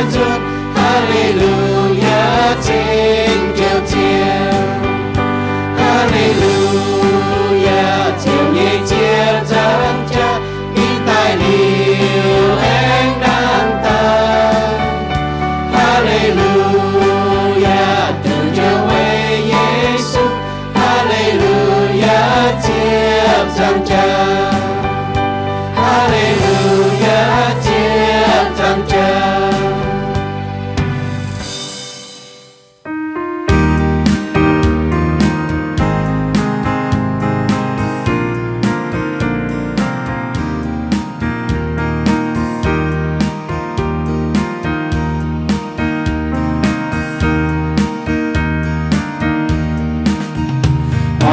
nzuonx. Haa^le^lu^yaa, ceng Ziouv Ziouv. Haa^le^lu^yaa, Ziouv nyei ziepc nzaangc jaax, mingh daaih liuz aengx nangh daaih. Haa^le^lu^yaa, duqv njoux weic Yesu. Haa^le^lu^yaa, ziepc nzaangc jaax. Haa^le^lu^yaa, ziepc nzaangc jaax.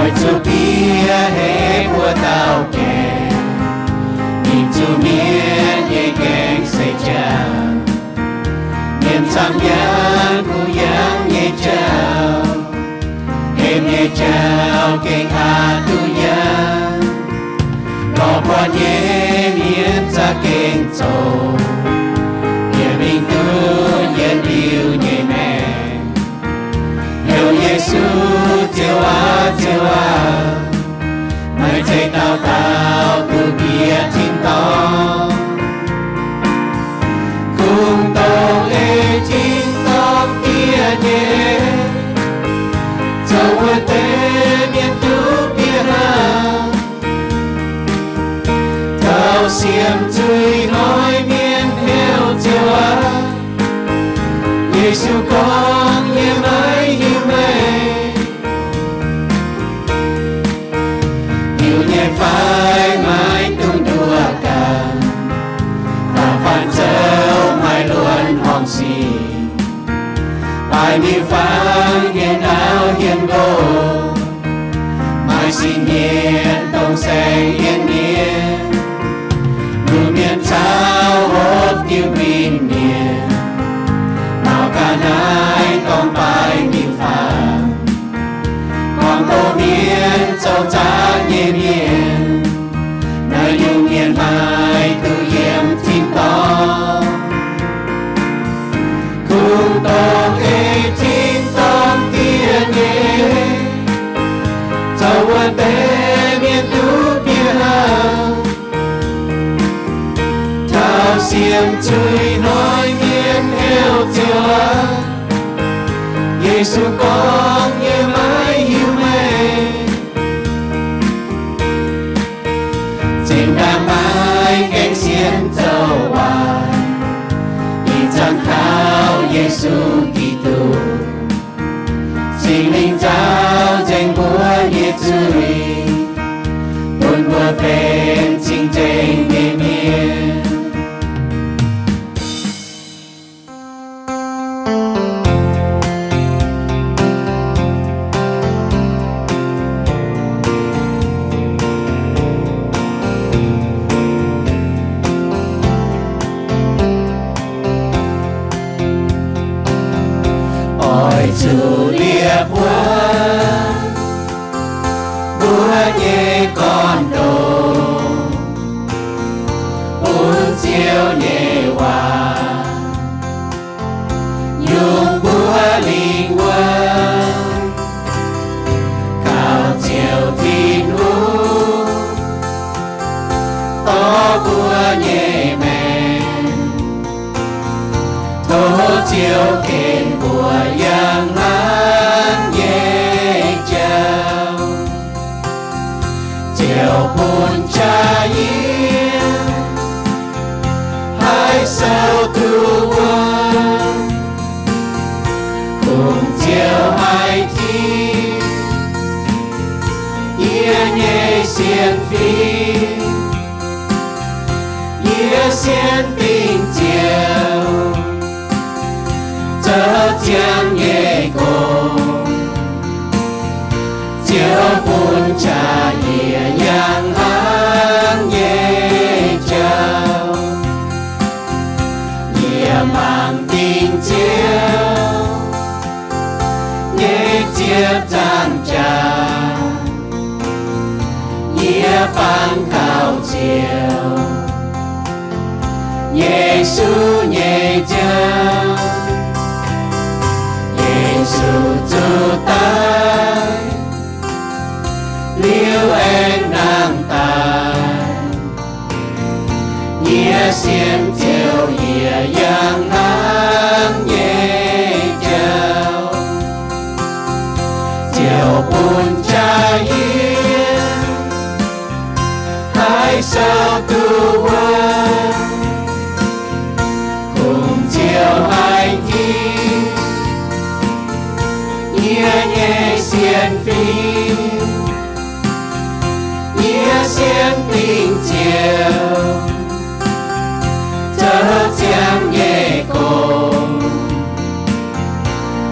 Oix zuqc bieqc heix buo dauh gaengh, mingh zuqc mienv nyei gaengh seix jauv. Mienh camv yangh kuh yangh nyei jauv, hemx nyei jauv gengh aqc duqv yangh. Lorz buatc nyei mienh za'gengh zoqc, bieqc mingh duqv yietc liuz nyei maengc. Heuc Yesu, Ziouv aac, Ziouv aac, meih zeiz dauh dauh duqv bieqc tin-dorngh. Kungx dongh ei tin-dorngh diev nyei, zoux wuov deix mienh duqv bieqc hnangv. Taux siemv zuiz hnoi mienh heuc Ziouv aac, Yesu gorngv, yie maiv hiuv meih. Hiuv nyei fai maiv dungx nduov ganh, da'faanh zoux maiv luonx horngh sic. Baaix mingh fangx hien auv hien nqox, maaih sin mienh dongh saeng-yienh mienh. Luoqc mienh caux hopv diuh win-mienh, maux ga'naaiv dorng baaix mingh fangx. Gorngv doqc mienh zoux zaangc nyei mienh, naaiv nyungc mienh maiv duqv yiem tin-dorngh. Kungx dongh ei tin-dorngh diev nyei, zoux wuov deix mienh duqv bieqc hnangv. Taux siemv zuiz hnoi mienh heuc Ziouv aac, Yesu gorngv, yie maiv hiuv meih. Zinh ndaangc maaih gaengh sienx zoux waaic, ih zanc kaux Yesu Giduc. Singx Lingh nzaaux nzengc mbuo nyei zuiz, bun mbuo benx cing-nzengc nyei mienh. Oix zuqc liepc wuov mbuo nyei gorn-ndoqv, bun Ziouv nyei waac yungz mbuo lingh wuov, gauh Ziouv Tin-Hungh dorh mbuo nyei maengc. Tov Ziouv ken mbuo yangh hnangv nyei jauv. Ziouv bun qaqv yie haih sou duqv wuov, kungx Ziouv haih tingx yie nyei sienx fim. Yie sienx dingc Ziouv, zoux ziangx nyei gong. Ziouv bun qaqv yie yangh hnangv nyei jauv. Yie mangc dingc Ziouv nyei ziepc nzaangc jaax. Yie bangc gauh Ziouv, Yesu nyei jauv. Sienx Ziouv yie yangh hnangv nyei jauv, Ziouv bun jaa yie haih sou duqv wuov. Kungx Ziouv haih ginv yie nyei sienx fim. Yie sienx dingc Ziouv, zoux ziangx nyei gong.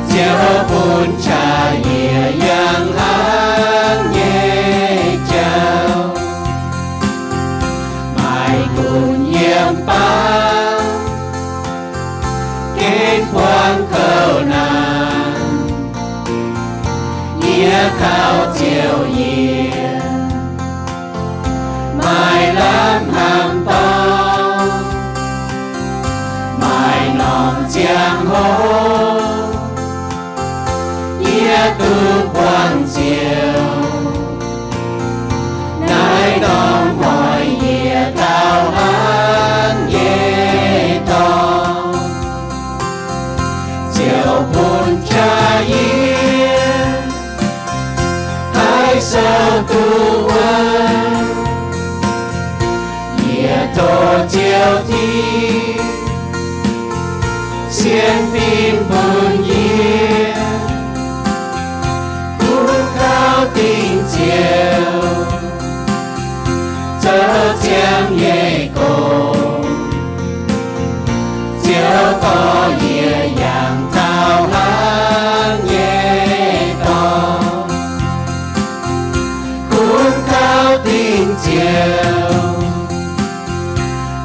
Ziouv bun qaqv yie yangh hnangv nyei jauv, maaih gunv yiem baav, gengh buangh kouv naanc. Yie kaux Ziouv yie maaih lamh hnamv dorngx, maaih norm ziangh hoc yie duqv buangh Ziouv. Naaiv norm mueiz yie taux hnangv nyei dorngx, Ziouv bun qaqv yie haih sou duqv wuov. Yie tov Ziouv ginv sienx fim bun yie, kuv kaux dingc Ziouv, zoux ziangx nyei gong. Ziouv dorh yie yangh taux hnangv nyei dorngx, kuv kaux dingc Ziouv,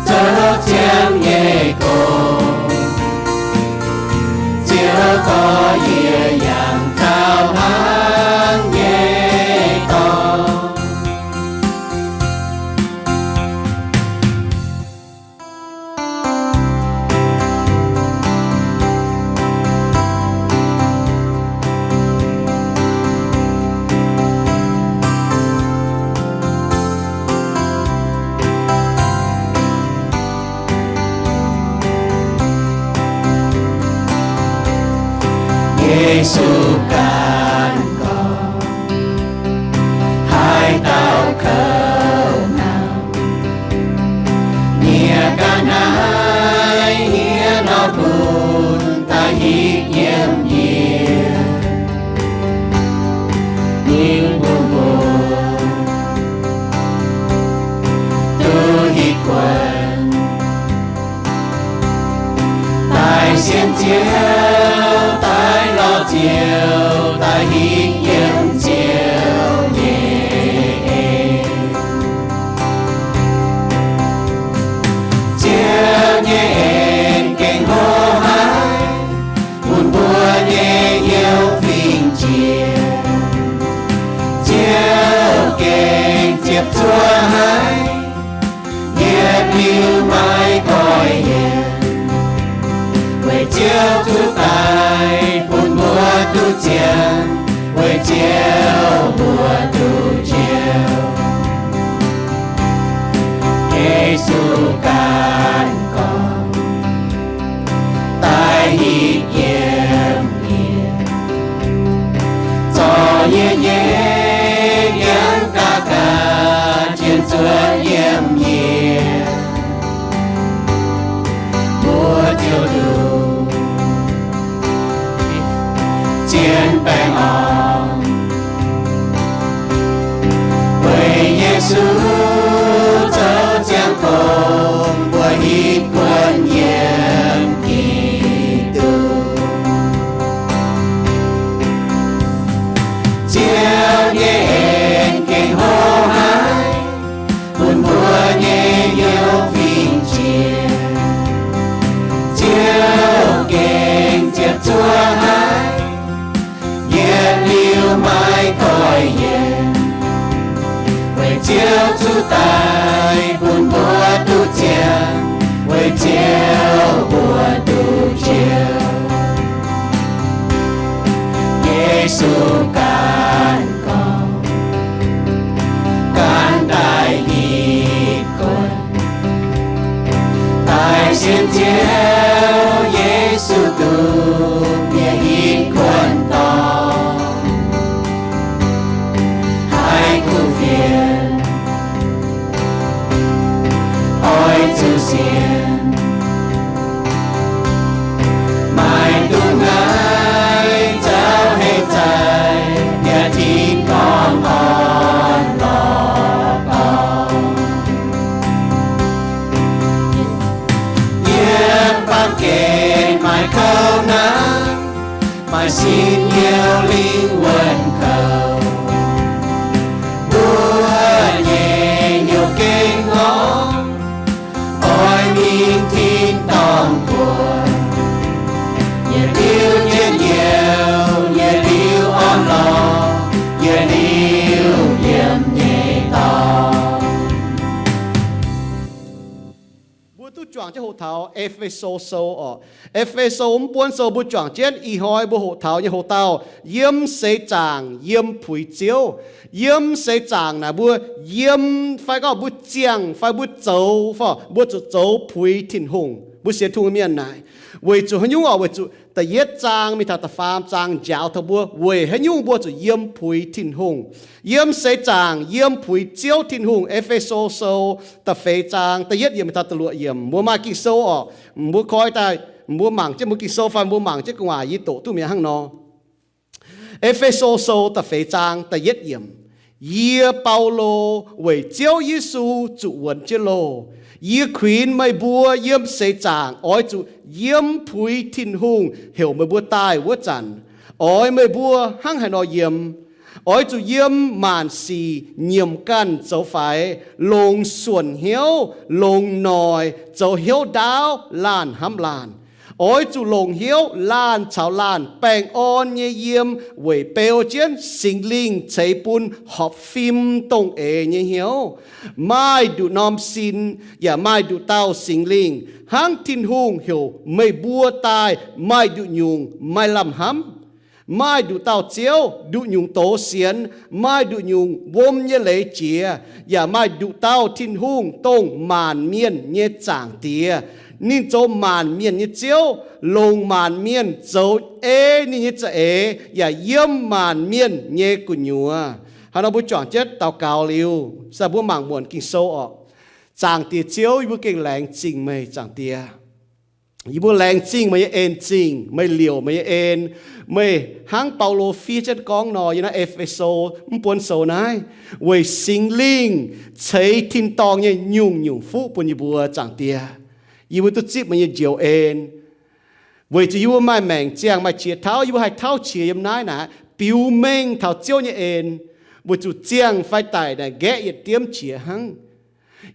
zoux ziangx nyei gong. Ziouv dorh yie yangh taux hnangv nyei dorngx. Yesu ganh gorngv, haaix dauh kouv nauc, nie ga'naaiv hniev nor bun daaih hitv yiem yie. Ninh mbuo mbuo duqv hitv kuonx, daaih sienx Ziouv, daaih lorz Ziouv, daaih hitv yiem Ziouv nyei en. Ziouv nyei en gengh hlo haic, bun mbuo nyei hnyouv fingx jiex. Ziouv gengh ziepc zuoqv haic, yietc liuz maiv goiv yienc. Weic Ziouv zuqc daic bun mbuo duqv ziangh, weic Ziouv mbuo duqv njoux. Yesu ganh gorngv, daaih hitv yiem yie, zorc yie nyei ndiangx ga'ga'jienv zuov yiem yie, mbuo ziouc duqv zien baengh orn. Weic Yesu zoux ziangh kongx mbuo hitv kuonx yiem Giduc. Ziouv nyei en gengh hlo haic, bun mbuo nyei hnyouv fingx jiex. Ziouv gengh ziepc zuoqv haic, yietc liuz maiv goiv yienc. Weic Ziouv zuqc daic bun mbuo duqv ziangh, weic Ziouv mbuo duqv njoux. Yesu ganh gorngv, ganh daaih hitv kuonx, Ziouv Yesu, duqv mienh hitv kuonx dorngx, haih kuv fienx, oix zuqc sienx. Maiv dungx naaiv zauv hei zaih, yaac tin-dorngh orn-lorqc dorngx. Yiem baamh gen maaih kouv naaiv, maaih sin hnyouv lingh wuonh kouv. Mbuo nyei hnyouv gengh ngorc, oix mingh tin-dorngh buonc. Yietc liuz yietc hnyouv, yietc liuz orn-lorqc, yietc liuz yiem nyei dorngx. Mbuo duqv juangc jienv hoqc taux E^fe^so Sou orqc. E^fe^so mv buonv sou mbuo juangc jienv, ih hnoi mbuo hoqc taux nyei hoqc dauh yiem seix zaangc yiem puix Ziouv. Yiem seix zaangc naaic mbuo yiem fai gorngv mbuo ziangh fai mbuo zoux, fai mbuo zuqc zoux puix Tin-Hungh, mbuo sienx Tin-Hungh mienh naaic. Weic zuqc haaix nyungc orqc? Weic zuqc da'yietv zaang mingh taux da'faam zaang njaaux taux mbuo weic haaix nyungc mbuo zuqc yiem puix Tin-Hungh. Yiem seix zaangc yiem puix Ziouv Tin-Hungh. E^fe^so Sou da'feix zaang da'yietv yiemc mingh taux da'luoqc yiemc. Mbuo maaih Ging-Sou orqc, mbuo koi daaih, mbuo mangc jienv mbuo Ging-Sou fai mbuo mangc jienv gu'nguaaic yie doqc duqv mi'aqv hnangv nor. E^fe^so Sou da'feix zaang da'yietv yiemc. Yie, Baulo, weic Ziouv Yesu zuqc wuonx jienv loh, yie kuinx meih mbuo yiem seix zaangc oix zuqc yiem puix Tin-Hungh heuc meih mbuo daaih wuov zanc, oix meih mbuo hnangv haaix nor yiem. Oix zuqc yiem maanc sic nyiemc ganh zoux faix, longc suonc hnyouv, longc noic, zoux hnyouv ndaauv laanh hnamv laanh. Oix zuqc longc hnyouv laanh caux laanh baengh orn nyei yiem weic beu jienv Singx Lingh ceix bun horpc fim dongh eix nyei hnyouv. Maaih nduqc norm sin yaac maaih nduqc dauh Singx Lingh hnangv Tin-Hungh heuc meih mbuo daaih maaih nduqc nyungc maaih lamh hnamv, maaih nduqc dauh Ziouv nduqc nyungc doz sienx, maaih nduqc nyungc wuom nyei leiz jiex, yaac maaih nduqc dauh Tin-Hungh dongh maanc mienh nyei Zaangc Diex. Ninh zoux maanc mienh nyei Ziouv, longc maanc mienh zoux ei ninh nyei za'eix, yaac yiem maanc mienh nyei gu'nyuoz. Hnangv nor mbuo juangc jienv daux gaux liuz, se mbuo mangc muonc Ging-Sou orqc. Zaangc Diex Ziouv, yie mbuo gengh laengz zingh meih, Zaangc Diex. Yie mbuo laengz zingh meih nyei en-zingh, meih liouc meih nyei en. Meih hnangv Baulo fiev jienv gorngv nor, yiem naaiv E^fe^so mv buonv sou naaiv, weic Singx Lingh ceix tin-dorngh nyei nyungc-nyungc fuqv bun yie mbuo, Zaangc Diex. Yie mbuo duqv zipv meih nyei njoux en. Weic zuqc yie mbuo maaih maengc ziangh maaih qiex tauv, yie mbuo haih tauv qiex yiem naaiv naaic biux mengh taux Ziouv nyei en, weic zuqc ziangh fai daic naaic nqaeqv yietc diemv qiex hnangv.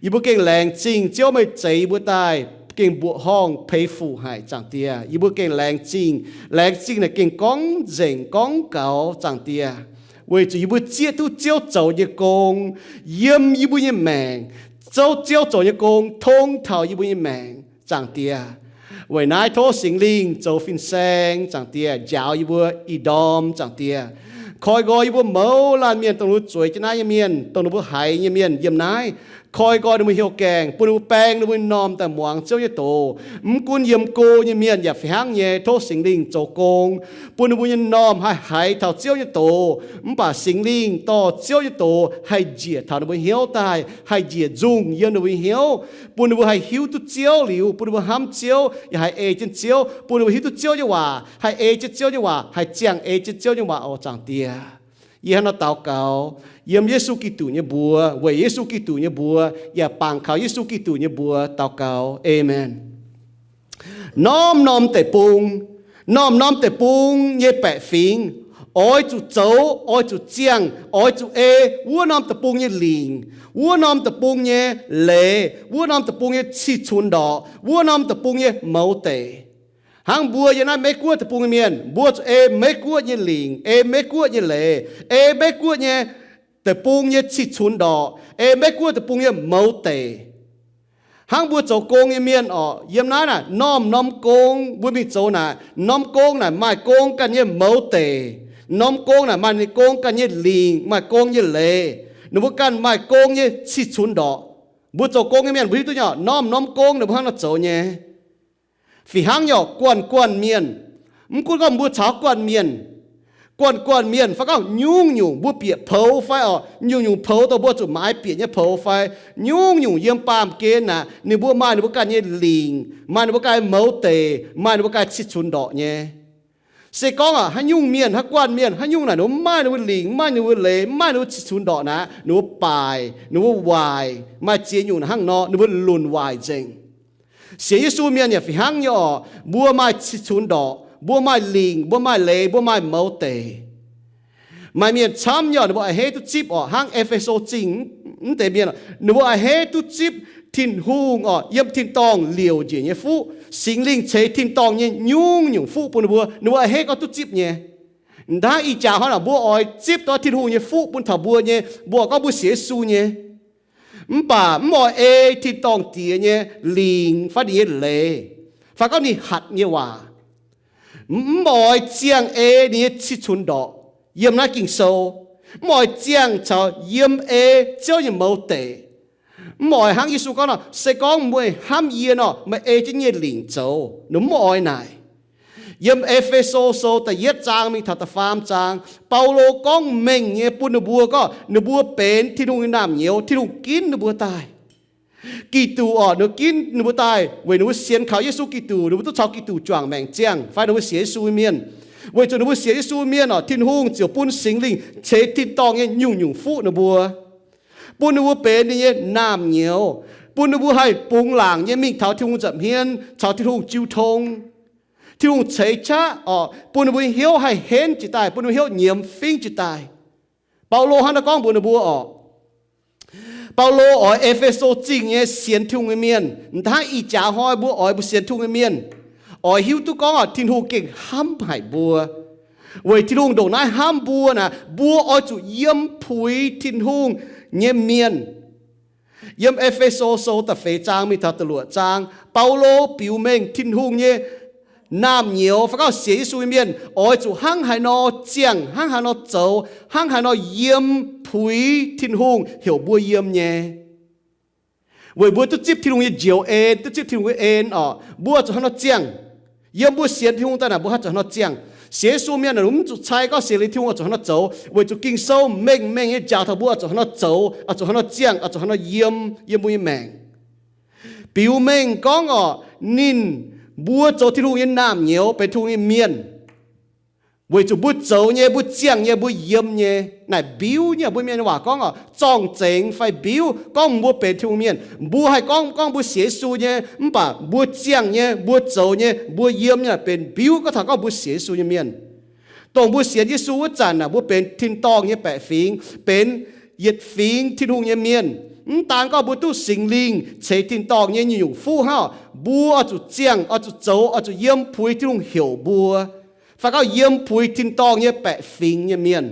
Yie mbuo gengh laengz zingh Ziouv meih zeix yie mbuo daaih gengh mbuoqc horngh peix fuc haic, Zaangc Diex. Yie mbuo gengh laengz zingh. Laengz zingh naaic gengh gorngv nzengc gorngv gaux, Zaangc Diex, weic zuqc yie mbuo zieqv duqv Ziouv zoux nyei gong yiem yie mbuo nyei maengc. Zouv Ziouv zoux nyei gong tong taux yie mbuo nyei maengc, Zaangc Diex. Weic naaiv tov Singx Lingh zoux fin-saeng, Zaangc Diex, njaaux yie mbuo ih ndorm, Zaangc Diex. Koi nqoi yie mbuo mouz laanh mienh, dongh ninh mbuo zueiz jienv naaiv nyei mienh, dongh ninh mbuo haiz nyei mienh yiem naaiv. Koi nqoi ninh mbuo hnyouv gaengh, bun ninh mbuo baeng ninh mbuo nyei m'normh daaih muangx Ziouv nyei doz. Mv gunv yiem go nyei mienh yaac fih hnangv nyei, tov Singx Lingh zoux gong, bun ninh mbuo nyei m'normh haih haiz taux Ziouv nyei doz. Mv baac Singx Lingh dorh Ziouv nyei doz haih njiec taux ninh mbuo hnyouv daaih, haih njiec nzungh yiem ninh mbuo hnyouv, bun ninh mbuo haih hiuv duqv Ziouv liuz, bun ninh mbuo hnamv Ziouv, yaac haih ei jienv Ziouv, bun ninh mbuo hiuv duqv Ziouv nyei waac, haih ei jienv Ziouv nyei waac, haih ziangh ei jienv Ziouv nyei waac oc, Zaangc Diex. Yie hnangv nor daux gaux yiem Yesu Giduc nyei mbuox, weic Yesu Giduc nyei mbuox, yaac bangc kaux Yesu Giduc nyei mbuox daux gaux. Aamen. Norm-norm deic-bung, norm-norm deic-bung nyei baeqc fingx oix zuqc zoux, oix zuqc ziangh, oix zuqc ei wuov norm deic-bung nyei lingc, wuov norm deic-bung nyei leiz, wuov norm deic-bung nyei cih cunx ndorqc, wuov norm deic-bung nyei mouz deic. Hnangv mbuo yiem naaiv Meiv Guoqv deic-bung nyei mienh, mbuo zuqc ei Meiv Guoqv nyei lingc, ei Meiv Guoqv nyei leiz, ei Meiv Guoqv nyei deic-bung nyei cih cunx ndorqc, ei Meiv Guoqv deic-bung nyei mouz deic. Hnangv mbuo zoux gong nyei mienh orqc, yiem naaiv naaic norm-norm gong mbuo mingh zoux naaic, norm gong naaic maaih gong ganh nyei mouz deic. Norm gong naaic maaih ninh gong ganh nyei lingc, maaih gong nyei leiz. Ninh mbuo ganh maaih gong nyei cih cunx ndorqc. Mbuo zoux gong nyei mienh mbuo hiuv duqv nyei orqc, norm-norm gong ninh mbuo hnangv nor zoux nyei. Fih hnangv nyei orqc, guanh guanh mienh, mv gunv gorngv mbuo caux guanh mienh, guanh guanh mienh fai gorngv nyungc-nyungc mbuo bieqc poux fai orqc, nyungc-nyungc poux dongh mbuo zuqc maaiz bieqc nyei poux fai, nyungc-nyungc yiem baamh gen aqv, ninh mbuo maaih ninh mbuo ganh nyei lingc, maaih ninh mbuo ganh mouz deic, maaih ninh mbuo ganh cih cunx ndorqc nyei. Se gorngv aqv, haaix nyungc mienh, haaix guanh mienh, haaix nyungc naaic ninh mbuo mv maaih ninh mbuo lingc, mv maaih ninh mbuo leiz, mv maaih ninh mbuo cih cunx ndorqc naaic, ninh mbuo baaic, ninh mbuo waaic, maaih ziex nyungc hnangv nor, ninh mbuo lunc waaic nzengc. Sienx Yesu mienh yaac fih hnangv nyei orqc, mbuo maaih cih cunx ndorqc, mbuo maaih lingc, mbuo maaih leiz, mbuo maaih mouz deic. Maaih mienh camv nyei orqc, ninh mbuo a'hneiv duqv zipv orqc, hnangv E^fe^so Zingh mv deix mienh, ninh mbuo a'hneiv duqv zipv Tin-Hungh orqc, yiem tin-dorngh liouc njiec nyei fuqv, Singx Lingh ceix tin-dorngh nyei nyungc-nyungc fuqv bun ninh mbuo, ninh mbuo a'hneiv gorngv duqv zipv nyei. Ndaaiv ih jaax hnoi naaic mbuo oix zipv duqv Tin-Hungh nyei fuqv bun taux mbuo nyei, mbuo gorngv mbuo sienx Yesu nyei, mv baac mv oix ei tin-dorngh Diex nyei lingc fai ninh nyei leiz, fai gorngv ninh hatc nyei waac. Mv oix ziangh ei ninh nyei cih cunx ndorqc yiem naaiv Ging-Sou. Mv oix ziangh caux yiem ei Ziouv nyei mouz deic. Mv oix hnangv Yesu gorngv nor, se gorngv meih hnamv yie nor, meih ei jienv yie nyei lingc zoux. Ninh mv oix naaic. Yiem E^fe^so Sou da'yietv zaang mingh taux da'faam zaang, Baulo gorngv mengh nyei bun ninh mbuo gorngv ninh mbuo benx Tin-Hungh nyei naamh nyouz, Tin-Hungh ginv ninh mbuo daaih. Giduc orqc, ninh ginv ninh mbuo daaih weic ninh mbuo sienx kaux Yesu Giduc, ninh mbuo duqv caux Giduc juangc maengc ziangh, fai ninh mbuo sienx Yesu mienh. Weic zuqc ninh mbuo sienx Yesu mienh orqc, Tin-Hungh ziouc bun Singx Lingh ceix tin-dorngh nyei nyungc-nyungc fuqv ninh mbuo, bun ninh mbuo benx ninh nyei naamh nyouz, bun ninh mbuo haih bungx laangc nyei mingh taux Tin-Hungh nza'hmien caux Tin-Hungh jiu tong. Tin-Hungh ceix qaqv orqc, bun ninh mbuo nyei hnyouv haih henv jiez daaih, bun ninh mbuo hnyouv nyiemz fingv jiez daaih. Baulo hnangv naaiv gorngv mbuox ninh mbuo orqc. Baulo oix E^fe^so Zingh nyei sienx Tin-Hungh nyei mienh, m'daaih ih jaax hnoi mbuo oix mbuo sienx Tin-Hungh nyei mienh, oix hiuv duqv gorngv orqc, Tin-Hungh gengh hnamv haic mbuo. Weic Tin-Hungh ndongc naaiv hnamv mbuo naaic, mbuo oix zuqc yiem puix Tin-Hungh nyei mienh. Yiem E^fe^so Sou da'feix zaang mingh taux da'luoqc zaang, Baulo biux mengh Tin-Hungh nyei naamh nyouz fai gorngv sienx Yesu nyei mienh oix zuqc hnangv haaix nor ziangh, hnangv haaix nor zoux, hnangv haaix nor yiem puix Tin-Hungh heuc mbuo yiem nyei. Weic mbuo duqv zipv Tin-Hungh nyei njoux en, duqv zipv Tin-Hungh nyei en orqc, mbuo zuqc hnangv nor ziangh. Yiem mbuo sienx Tin-Hungh daaih naaic, mbuo haih zuqc hnangv nor ziangh. Sienx Yesu mienh naaic, mv zuqc cai gorngv sienx liuz Tin-Hungh oix zuqc hnangv nor zoux, weic zuqc Ging-Sou mengh mengh nyei njaaux taux mbuo oix zuqc hnangv nor zoux, oix zuqc hnangv nor ziangh, oix zuqc hnangv nor yiem, yiem mbuo nyei maengc. Biux mengh gorngv orqc, ninh, mbuo zoux Tin-Hungh nyei naamh nyouz, benx Tin-Hungh nyei mienh. Weic zuqc mbuo zoux nyei, mbuo ziangh nyei, mbuo yiem nyei, naaic mbiuv nyei. Mbuo mienh waac gorngv orqc, zorng-zengx fai mbiuv gorngv mbuo benx Tin-Hungh mienh. Mbuo haih gorngv, gorngv mbuo sienx Yesu nyei, mv baac mbuo ziangh nyei, mbuo zoux nyei, mbuo yiem nyei naaic benx mbiuv gorngv taux gorngv mbuo sienx Yesu nyei mienh. Dongh mbuo sienx Yesu wuov zanc naaic, mbuo benx tin-dorngh nyei baeqc fingx, benx yietc fingx Tin-Hungh nyei mienh. Mv daan gorngv mbuo duqv Singx Lingh ceix tin-dorngh nyei nyungc-nyungc fuqv hnangv, mbuo oix zuqc ziangh, oix zuqc zoux, oix zuqc yiem puix Tin-Hungh heuc mbuo, fai gorngv yiem puix tin-dorngh nyei baeqc fingx nyei mienh.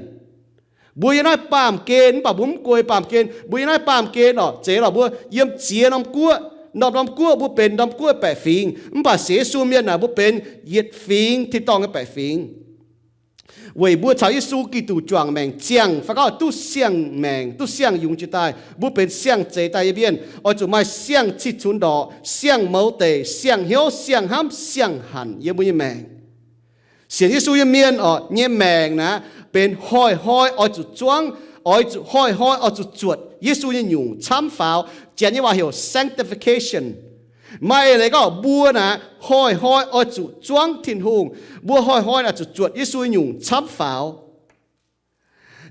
Mbuo yiem naaiv baamh gen, mv baac mbuo mv guei baamh gen. Mbuo yiem naaiv baamh gen orqc, zeiz lorqc mbuo yiem ziex norm guoqv. Norm-norm guoqv mbuo benx norm guoqv baeqc fingx. Mv baac sienx Yesu mienh naaic, mbuo benx yietc fingx tin-dorngh nyei baeqc fingx. Weic mbuo caux Yesu Giduc juangc maengc ziangh, fai gorngv duqv siang-maengc, duqv siang-yungz jiex daaih, mbuo benx siang-zeix daaih nyei mienh, oix zuqc maaih siang-cih cunx ndorqc, siang-mouz deic, siang-hnyouv, siang-hnamv, siang-hanc yiem mbuo nyei maengc. Sienx Yesu nyei mienh orqc, nyei maengc naaic, benx hnoi-hnoi oix zuqc zuangv, oix zuqc hnoi-hnoi oix zuqc zuotc Yesu nyei nyungc camv faaux. Janx nyei waac heuc sanctification. Maaih eix leiz gorngv mbuo naaic hnoi-hnoi oix zuqc zuangv Tin-Hungh. Mbuo hnoi-hnoi oix zuqc zuotc Yesu nyei nyungc camv faaux.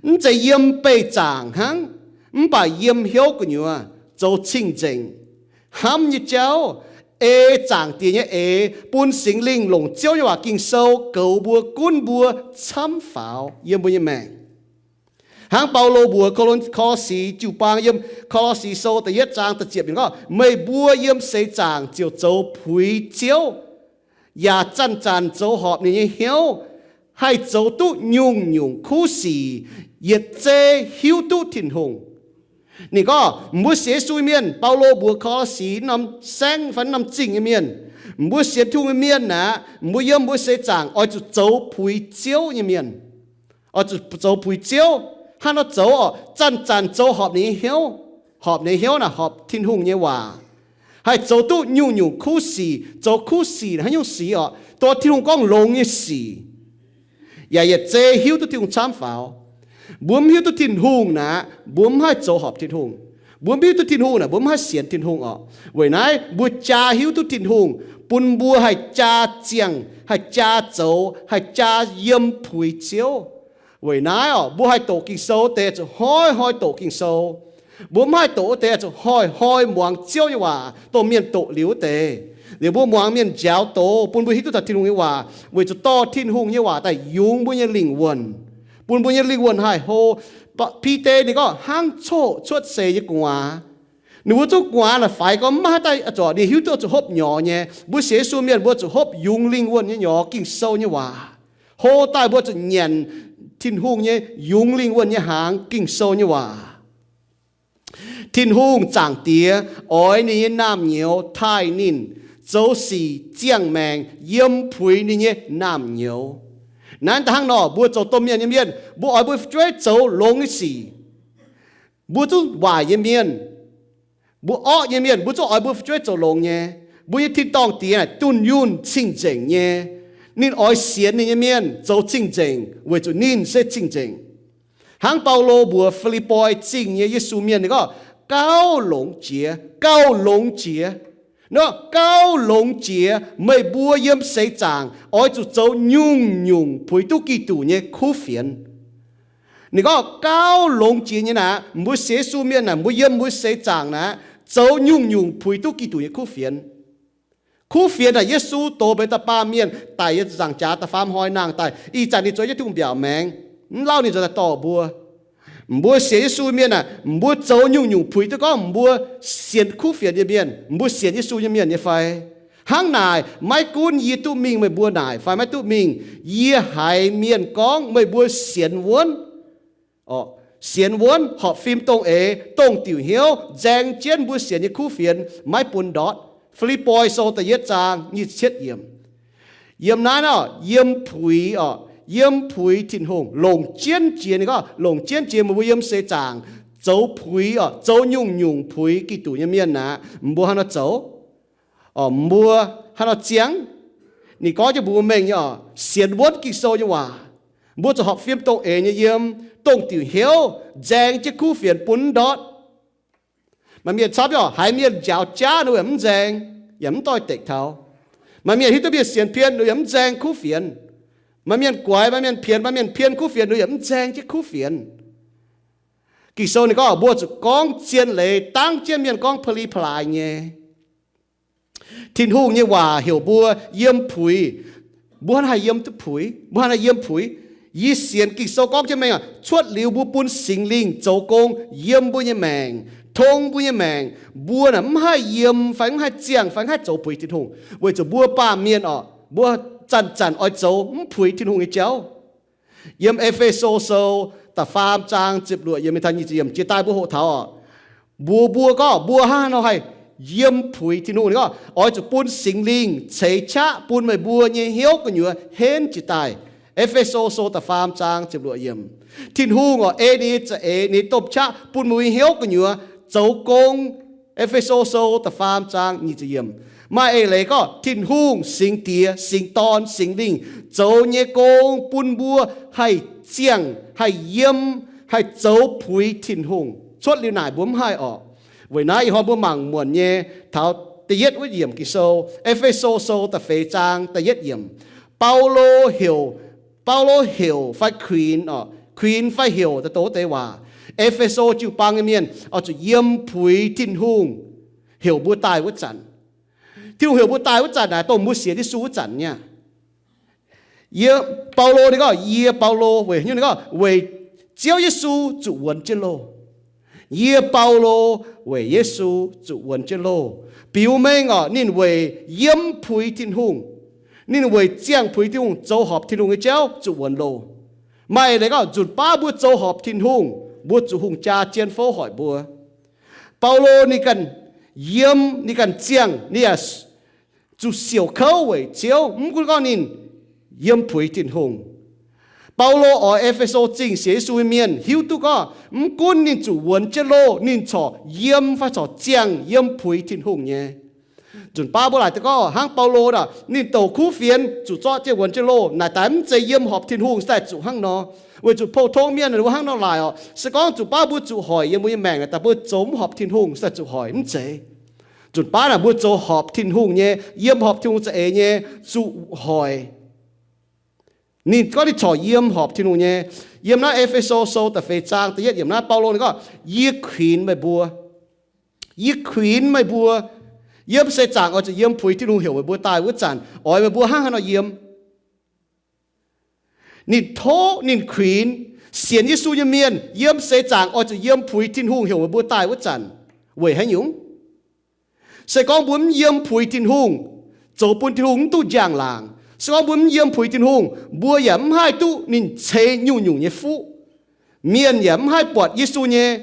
Mv zeiz yiem beih zaangc hnangv, mv baac yiem hnyouv gu'nyuoz, zoux cing-nzengc, hnamv nyei jauv, ei Zaangc Diex nyei eix, bun Singx Lingh longc Ziouv nyei waac Ging-Sou goux mbuo, gunv mbuo camv faaux yiem mbuo nyei maengc. Hnangv Baulo mbuox Ko^lon-, Ko^lo^si jiu-baang yiem Ko^lo^si Sou da'yietv zaang da'ziepc yiemc gorngv, meih mbuo yiem seix zaangc ziouc zoux puix Ziouv, yaac zanc-zanc zoux horpc ninh nyei hnyouv, haih zoux duqv nyungc-nyungc kuv sic, yietc zei hiuv duqv Tin-Hungh. Ninh gorngv, mbuo sienx Yesu nyei mienh, Baulo mbuox Ko^lo^si norm saengv fai norm zingh nyei mienh, mbuo sienx Tin-Hungh nyei mienh aqv, mbuo yiem mbuo seix zaangc oix zuqc zoux puix Ziouv nyei mienh. Oix zuqc zoux puix Ziouv. Hnangv nor zoux orqc, zanc-zanc zoux horpc ninh nyei hnyouv. Horpc ninh nyei hnyouv naaic horpc Tin-Hungh nyei waac. haih zoux duqv nyungc-nyungc kuv sic, zoux kuv sic haaix nyungc sic oc, dongh Tin-Hungh gorngv longx nyei sic. Yaac yietc zei hiuv duqv Tin-Hungh camv faaux. Mbuo mv hiuv duqv Tin-Hungh naaic, mbuo mv haih zoux horpc Tin-Hungh. Mbuo mv hiuv duqv Tin-Hungh naaic, mbuo mv haih sienx Tin-Hungh oc. Weic naaiv mbuo jaa hiuv duqv Tin-Hungh, bun mbuo haih jaa ziangh, haih jaa zoux, haih jaa yiem puix Ziouv. Weic naaiv oc, mbuo haih doqc Ging-Sou deix zuqc hnoi-hnoi doqc Ging-Sou. Mbuo mv haih doqc wuov deix zuqc hnoi-hnoi muangx Ziouv nyei waac, dongh mienh doqc liuz wuov deix. Liuz mbuo muangx mienh njaaux doz, bun mbuo hiuv duqv taux Tin-Hungh nyei waac, weic zuqc dorh Tin-Hungh nyei waac daaih yungz mbuo nyei lingh wuonh, bun mbuo nyei lingh wuonh haih hlo. Bide ninh gorngv hnangv coqv cuotv seix nyei gu'nguaaz. Ninh mbuo zungv gu'nguaaz naaic faix gorngv mv maaih haaix dauh zuqc, ninh hiuv duqv zuqc hopv nyorx nyei. Mbuo sienx Yesu mienh mbuo zuqc hopv yungz lingh wuonh nyei nyorx, Ging-Sou nyei waac. Hlo daaih mbuo zuqc nyanc Tin-Hungh nyei yungz lingh wuonh nyei hnaangx, Ging-Sou nyei waac. Tin-Hungh Zaangc Diex oix ninh nyei naamh nyouz taaih ninh zoux sic ziangh maengc yiem puix ninh nyei naamh nyouz. Naaiv da'hnangv nor, mbuo zoux domh mienh nyei mienh, mbuo oix mbuo fu'jueiv zoux longx nyei sic. Mbuo zungv waaic nyei mienh, mbuo orqv nyei mienh, mbuo zungv oix mbuo fu'jueiv zoux longx nyei. Mbuo nyei tin-dorngh Diex naaic dunh yunh cing-nzengc nyei. Ninh oix sienx ninh nyei mienh zoux cing-nzengc, weic zuqc ninh se cing-nzengc. Hnangv Baulo mbuox Fi^lipv^poi Zingh nyei Yesu mienh, ninh gorngv, gauh longx jiex, gauh longx jiex. Nor gauh longx jiex meih mbuo yiem seix zaangc oix zuqc zoux nyungc-nyungc puix duqv Giduc nyei kuv fienx. Ninh gorngv gauh longx jiex nyei naaic, mbuo sienx Yesu mienh naaic, mbuo yiem mbuo seix zaangc naaic, zoux nyungc-nyungc puix duqv Giduc nyei kuv fienx. Kuv fienx naaic Yesu doz mbuox da'baamh mienh daic yiem nzaangc jaax da'faam hnoi nangh daaih, ih zanc ninh zoux jienv Tin-Hungh mbiaauc maengx, mv lauh ninh zoux daaih dorh mbuo. Mbuo sienx Yesu mienh aah, mbuo zoux nyungc-nyungc puix duqv gorngv mbuo sienx kuv fienx nyei mienh, mbuo sienx Yesu nyei mienh nyei fai? Hnangv naaic, maiv gunv yie duqv mingh meih mbuo naaic fai maiv duqv mingh, yie haiz mienh gorngv meih mbuo sienx wuonv, sienx wuonv, horpc fim dongh eix, dongh diuc hnyouv, nzaeng jienv mbuo sienx nyei kuv fienx, maiv bun ndortv. Fi^lipv^poi Sou da'yietv zaang nyic ziepc cietv yiemc. Yiem naaiv nor, yiem puix oc, yiem puix Tin-Hungh, longc jienv jiex, ninh gorngv longc jienv jiex meih mbuo yiem seix zaangc zoux puix oc, zoux nyungc-nyungc puix Giduc nyei mienh aqv. Mbuo haaix nor zoux? Mbuo haaix nor ziangh? Ninh gorngv jienv mbuox mbuo mengh nyei oc, sienx wuonv Ging-Sou nyei waac. Mbuo zuqc horpc fim dongh eix nyei yiem, dongh diuc hnyouv, nzaeng jienv kuv fienx bun ndortv. Maaih mienh camv oc, haiz mienh njaaux jaav ninh yaac mv nzaeng, yaac mv doix-dekc taux. Maaih mienh hiuv duqv mienh sienx pien ninh yaac mv nzaeng kuv fienx. Maaih mienh guaix, maaih mienh pienx, maaih mienh pien kuv fienx ninh yaac mv nzaeng jienv kuv fienx. Ging-Sou ninh gorngv mbuo zuqc gorngv zien leiz dangv jienv mienh gorngv pa'li pa'laaix nyei. Tin-Hungh nyei waac heuc mbuo yiem puix. Mbuo hnangv haaix yiem duqv puix? Mbuo hnangv haaix yiem puix? Yie sienx Ging-Sou gorngv jienv mengh oc, cuotv liuz mbuo bun Singx Lingh zoux gong yiem mbuo nyei maengc, tong mbuo nyei maengc, mbuo naaic mv haih yiem fai mv haih ziangh fai mv haih zoux puix Tin-Hungh, weic zuqc mbuo baamh mienh oc, mbuo zanc-zanc oix zoux mv puix Tin-Hungh nyei jauv. Yiem E^fe^so Sou da'faam zaang ziepc luoqc yiemc mingh taux nyic ziepc yiemc jiex daaih mbuo hoqc taux oc, mbuox mbuo gorngv mbuo hnangv haaix nor haih yiem puix Tin-Hungh. Ninh gorngv oix zuqc bun Singx Lingh ceix qaqv bun meih mbuo nyei hnyouv gu'nyuoz henv jiex daaih. E^fe^so Sou da'faam zaang ziepc luoqc yiemc. Tin-Hungh oc, ei ninh nyei za'eix, ninh nyei domh qaqv bun meih mbuo nyei hnyouv gu'nyuoz zoux gong. E^fe^so Sou da'faam zaang nyic ziepc yiemc. Maaih eix leiz gorngv Tin-Hungh, Singx Diex, Singx Dorn, Singx Lingh zoux nyei gong bun mbuo haih ziangh, haih yiem, haih zoux puix Tin-Hungh. Cuotv liuz naaic mbuo mv haih orqc. Weic naaiv ih hnoi mbuo mangc muonc nyei taux da'yietv wuov yiemc Ging-Sou, E^fe^so Sou da'feix zaang da'yietv yiemc. Baulo heuc, Baulo heuc fai kuinx oc, kuinx fai heuc daaih dongh wuov deix waac. E^fe^so jiu-baang nyei mienh oix zuqc yiem puix Tin-Hungh heuc mbuo daaih wuov zanc. Tin-Hungh heuc mbuo daaih wuov zanc naaic dongh mbuo sienx Yesu wuov zanc nyei aqv. Yie, Baulo ninh gorngv, yie Baulo weic haaix nyungc? Ninh gorngv weic Ziouv Yesu zuqc wuonx jienv loh. Yie Baulo weic Yesu zuqc wuonx jienv loh, biux mengh oc, ninh weic yiem puix Tin-Hungh, ninh weic ziangh puix Tin-Hungh, zoux horpc Tin-Hungh nyei jauv zuqc wuonx loh. Maaih leiz gorngv nzunc baav mbuo zoux horpc Tin-Hungh, mbuo zuqc hungh jaa jienv fouv hoic mbuo. Baulo ninh ganh yiem, ninh ganh ziangh, ninh yaac zuqc siouc kouv weic Ziouv, mv gunv gorngv ninh yiem puix Tin-Hungh. Baulo oix E^fe^so Zingh sienx Yesu nyei mienh hiuv duqv gorngv mv gunv ninh zuqc wuonx jienv loh, ninh corc yiem fai corc ziangh yiem puix Tin-Hungh nyei. Nzunc baav mbuo laaic deix gorngv hnangv Baulo naaic, ninh douc kuv fienx zuqc zorqv jienv wuonx jienv loh, naaic daaih mv zeiz yiem horpc Tin-Hungh daaih zuqc hnangv nor. Weic zuqc pou-tong mienh ninh mbuo hnangv nor laaic orqc, se gorngv nzunc baav mbuo zuqc hoic yiem mbuo nyei maengc naaic daaih mbuo zoux mv horpc Tin-Hungh daaih zuqc hoic, mv zeiz. Nzunc baav naaic mbuo zoux horpc Tin-Hungh nyei, yiem horpc Tin-Hungh za'eix nyei, zuqc hoic. Ninh gorngv ninh corc yiem horpc Tin-Hungh nyei. Yiem naaiv E^fe^so Sou da'feix zaang da'yietv yiemc naaiv Baulo ninh gorngv, yie kuinx meih mbuo, yie kuinx meih mbuo, yiem seix zaangc oix zuqc yiem puix Tin-Hungh heuc meih mbuo daaih wuov zanc, oix meih mbuo hnangv haaix nor yiem. Ninh tov ninh kuinx sienx Yesu nyei mienh yiem seix zaangc oix zuqc yiem puix Tin-Hungh heuc meih mbuo daaih wuov zanc. Weic haaix nyungc? Se gorngv mbuo mv yiem puix Tin-Hungh, zoux bun Tin-Hungh mv duqv njang-laangc. Se gorngv mbuo mv yiem puix Tin-Hungh, mbuo yaac mv haih duqv ninh ceix nyungc-nyungc nyei fuqv. Mienh yaac mv haih buatc Yesu nyei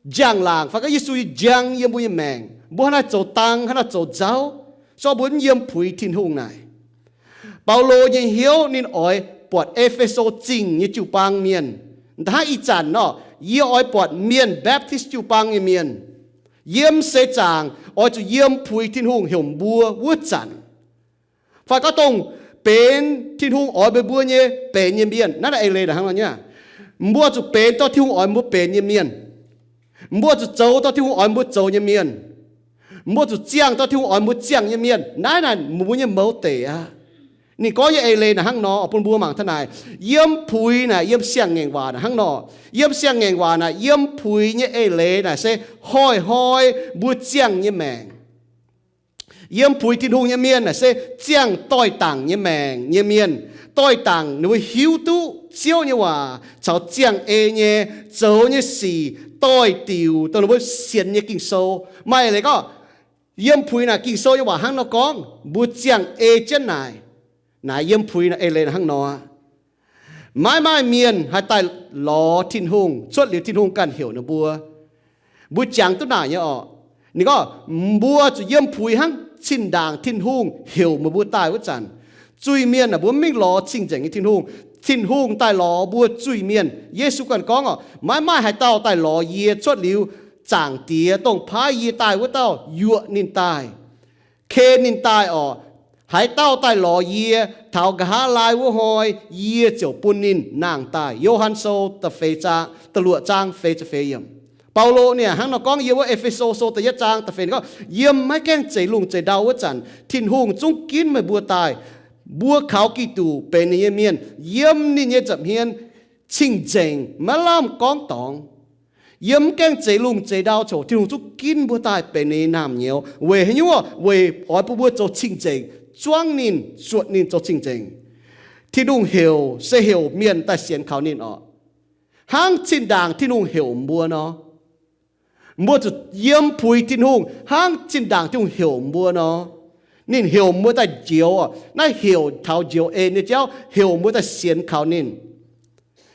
njang-laangc fai gorngv Yesu nyei njang yiem mbuo nyei maengc. Mbuo hnangv naaiv zoux dang, hnangv naaiv zoux nzauv, se gorngv mbuo mv yiem puix Tin-Hungh naaic. Baulo nyei hnyouv ninh oix buatc E^fe^so Zingh nyei jiu-baang mienh. Hnangv ih zanc nor, yie oix buatc mienh Baptist jiu-baang nyei mienh yiem seix zaangc oix zuqc yiem puix Tin-Hungh heuc mbuo wuov zanc. Fai gorngv dongh benx Tin-Hungh oix meih mbuo nyei benx nyei mienh. Naaiv naaic eix leiz naaic hnangv nor nyei. Mbuo zuqc benx dorh Tin-Hungh oix mbuo benx nyei mienh. Mbuo zuqc zoux dorh Tin-Hungh oix mbuo zoux nyei mienh. Mbuo zuqc ziangh dorh Tin-Hungh oix mbuo ziangh nyei mienh. Naaiv naaic mbuo nyei mouz deic aqv. Ninh gorngv nyei eix leiz naaic hnangv nor, bun mbuo mangc taux naaic, yiem puix naaic, yiem siang-ngaengc waac naaic hnangv nor. Yiem siang-ngaengc waac naaic, yiem puix nyei eix leiz naaic se hnoi-hnoi mbuo ziangh nyei maengc. Yiem puix Tin-Hungh nyei mienh naaic se ziangh doix-dangc nyei maengc nyei mienh. Doix-dangc ninh mbuo hiuv duqv Ziouv nyei waac caux ziangh ei nyei zoux nyei sic doix-diuc dongh ninh mbuo sienx nyei Ging-Sou. Maaih eix leiz gorngv, yiem puix naaic Ging-Sou nyei waac hnangv nor gorngv, mbuo ziangh ei jienv naaic. Naaic yiem puix naaic eix leiz naaic hnangv nor aqv. Maiv maaih mienh haih daaih lorz Tin-Hungh cuotv liuz Tin-Hungh ganh heuc ninh mbuo. Mbuo jangx duqv naaic nyei orqc. Ninh gorngv, mbuo zuqc yiem puix hnangv zinh ndaangc Tin-Hungh heuc meih mbuo daaih wuov zanc. Zuiz-mienh naaic mbuo mv mingh lorz cing-nzengc nyei Tin-Hungh. Tin-Hungh daaih lorz mbuo zuiz-mienh. Yesu ganh gorngv orqc, maiv maaih haaix dauh daaih lorz yie cuotv liuz Zaangc Diex dongh paaiv yie daaih wuov dauh yuoqc ninh daaih, ken ninh daaih orqc. Haaix dauh daaih lorz yie taux nqa'haav laai wuov hnoi, yie ziouc bun ninh nangh daaih. Yo^han Sou da'feix zaang, da'luoqc zaang feix ziepc feix yiemc. Baulo ninh hnangv nor gorngv yiem wuov E^fe^so Sou da'yietv zaang da'feix gorngv, yiem maiv gaengh zeix lungh zeix ndau wuov zanc, Tin-Hungh zungv ginv meih mbuo daaih. Mbuo kaux Giduc benx ninh nyei mienh, yiem ninh nyei nza'hmien cing-nzengc, maiv lamh gorngv dorngx. Yiem mv gaengh zeix lungh zeix ndau coc Tin-Hungh zungv ginv mbuo daaih benx ninh nyei naamh nyouz. Weic haaix nyungc? Weic oix bun mbuo zoux cing-nzengc, zuangv ninh, zuotc ninh zoux cing-nzengc. Tin-Hungh heuc se heuc mienh daaih sienx kaux ninh orqc, hnangv zinh ndaangc Tin-Hungh heuc mbuo nor. Mbuo zuqc yiem puix Tin-Hungh hnangv zinh ndaangc Tin-Hungh heuc mbuo nor. Ninh heuc mbuo daaih njoux orqc, naaiv heuc taux njoux en nyei jauv, heuc mbuo daaih sienx kaux ninh.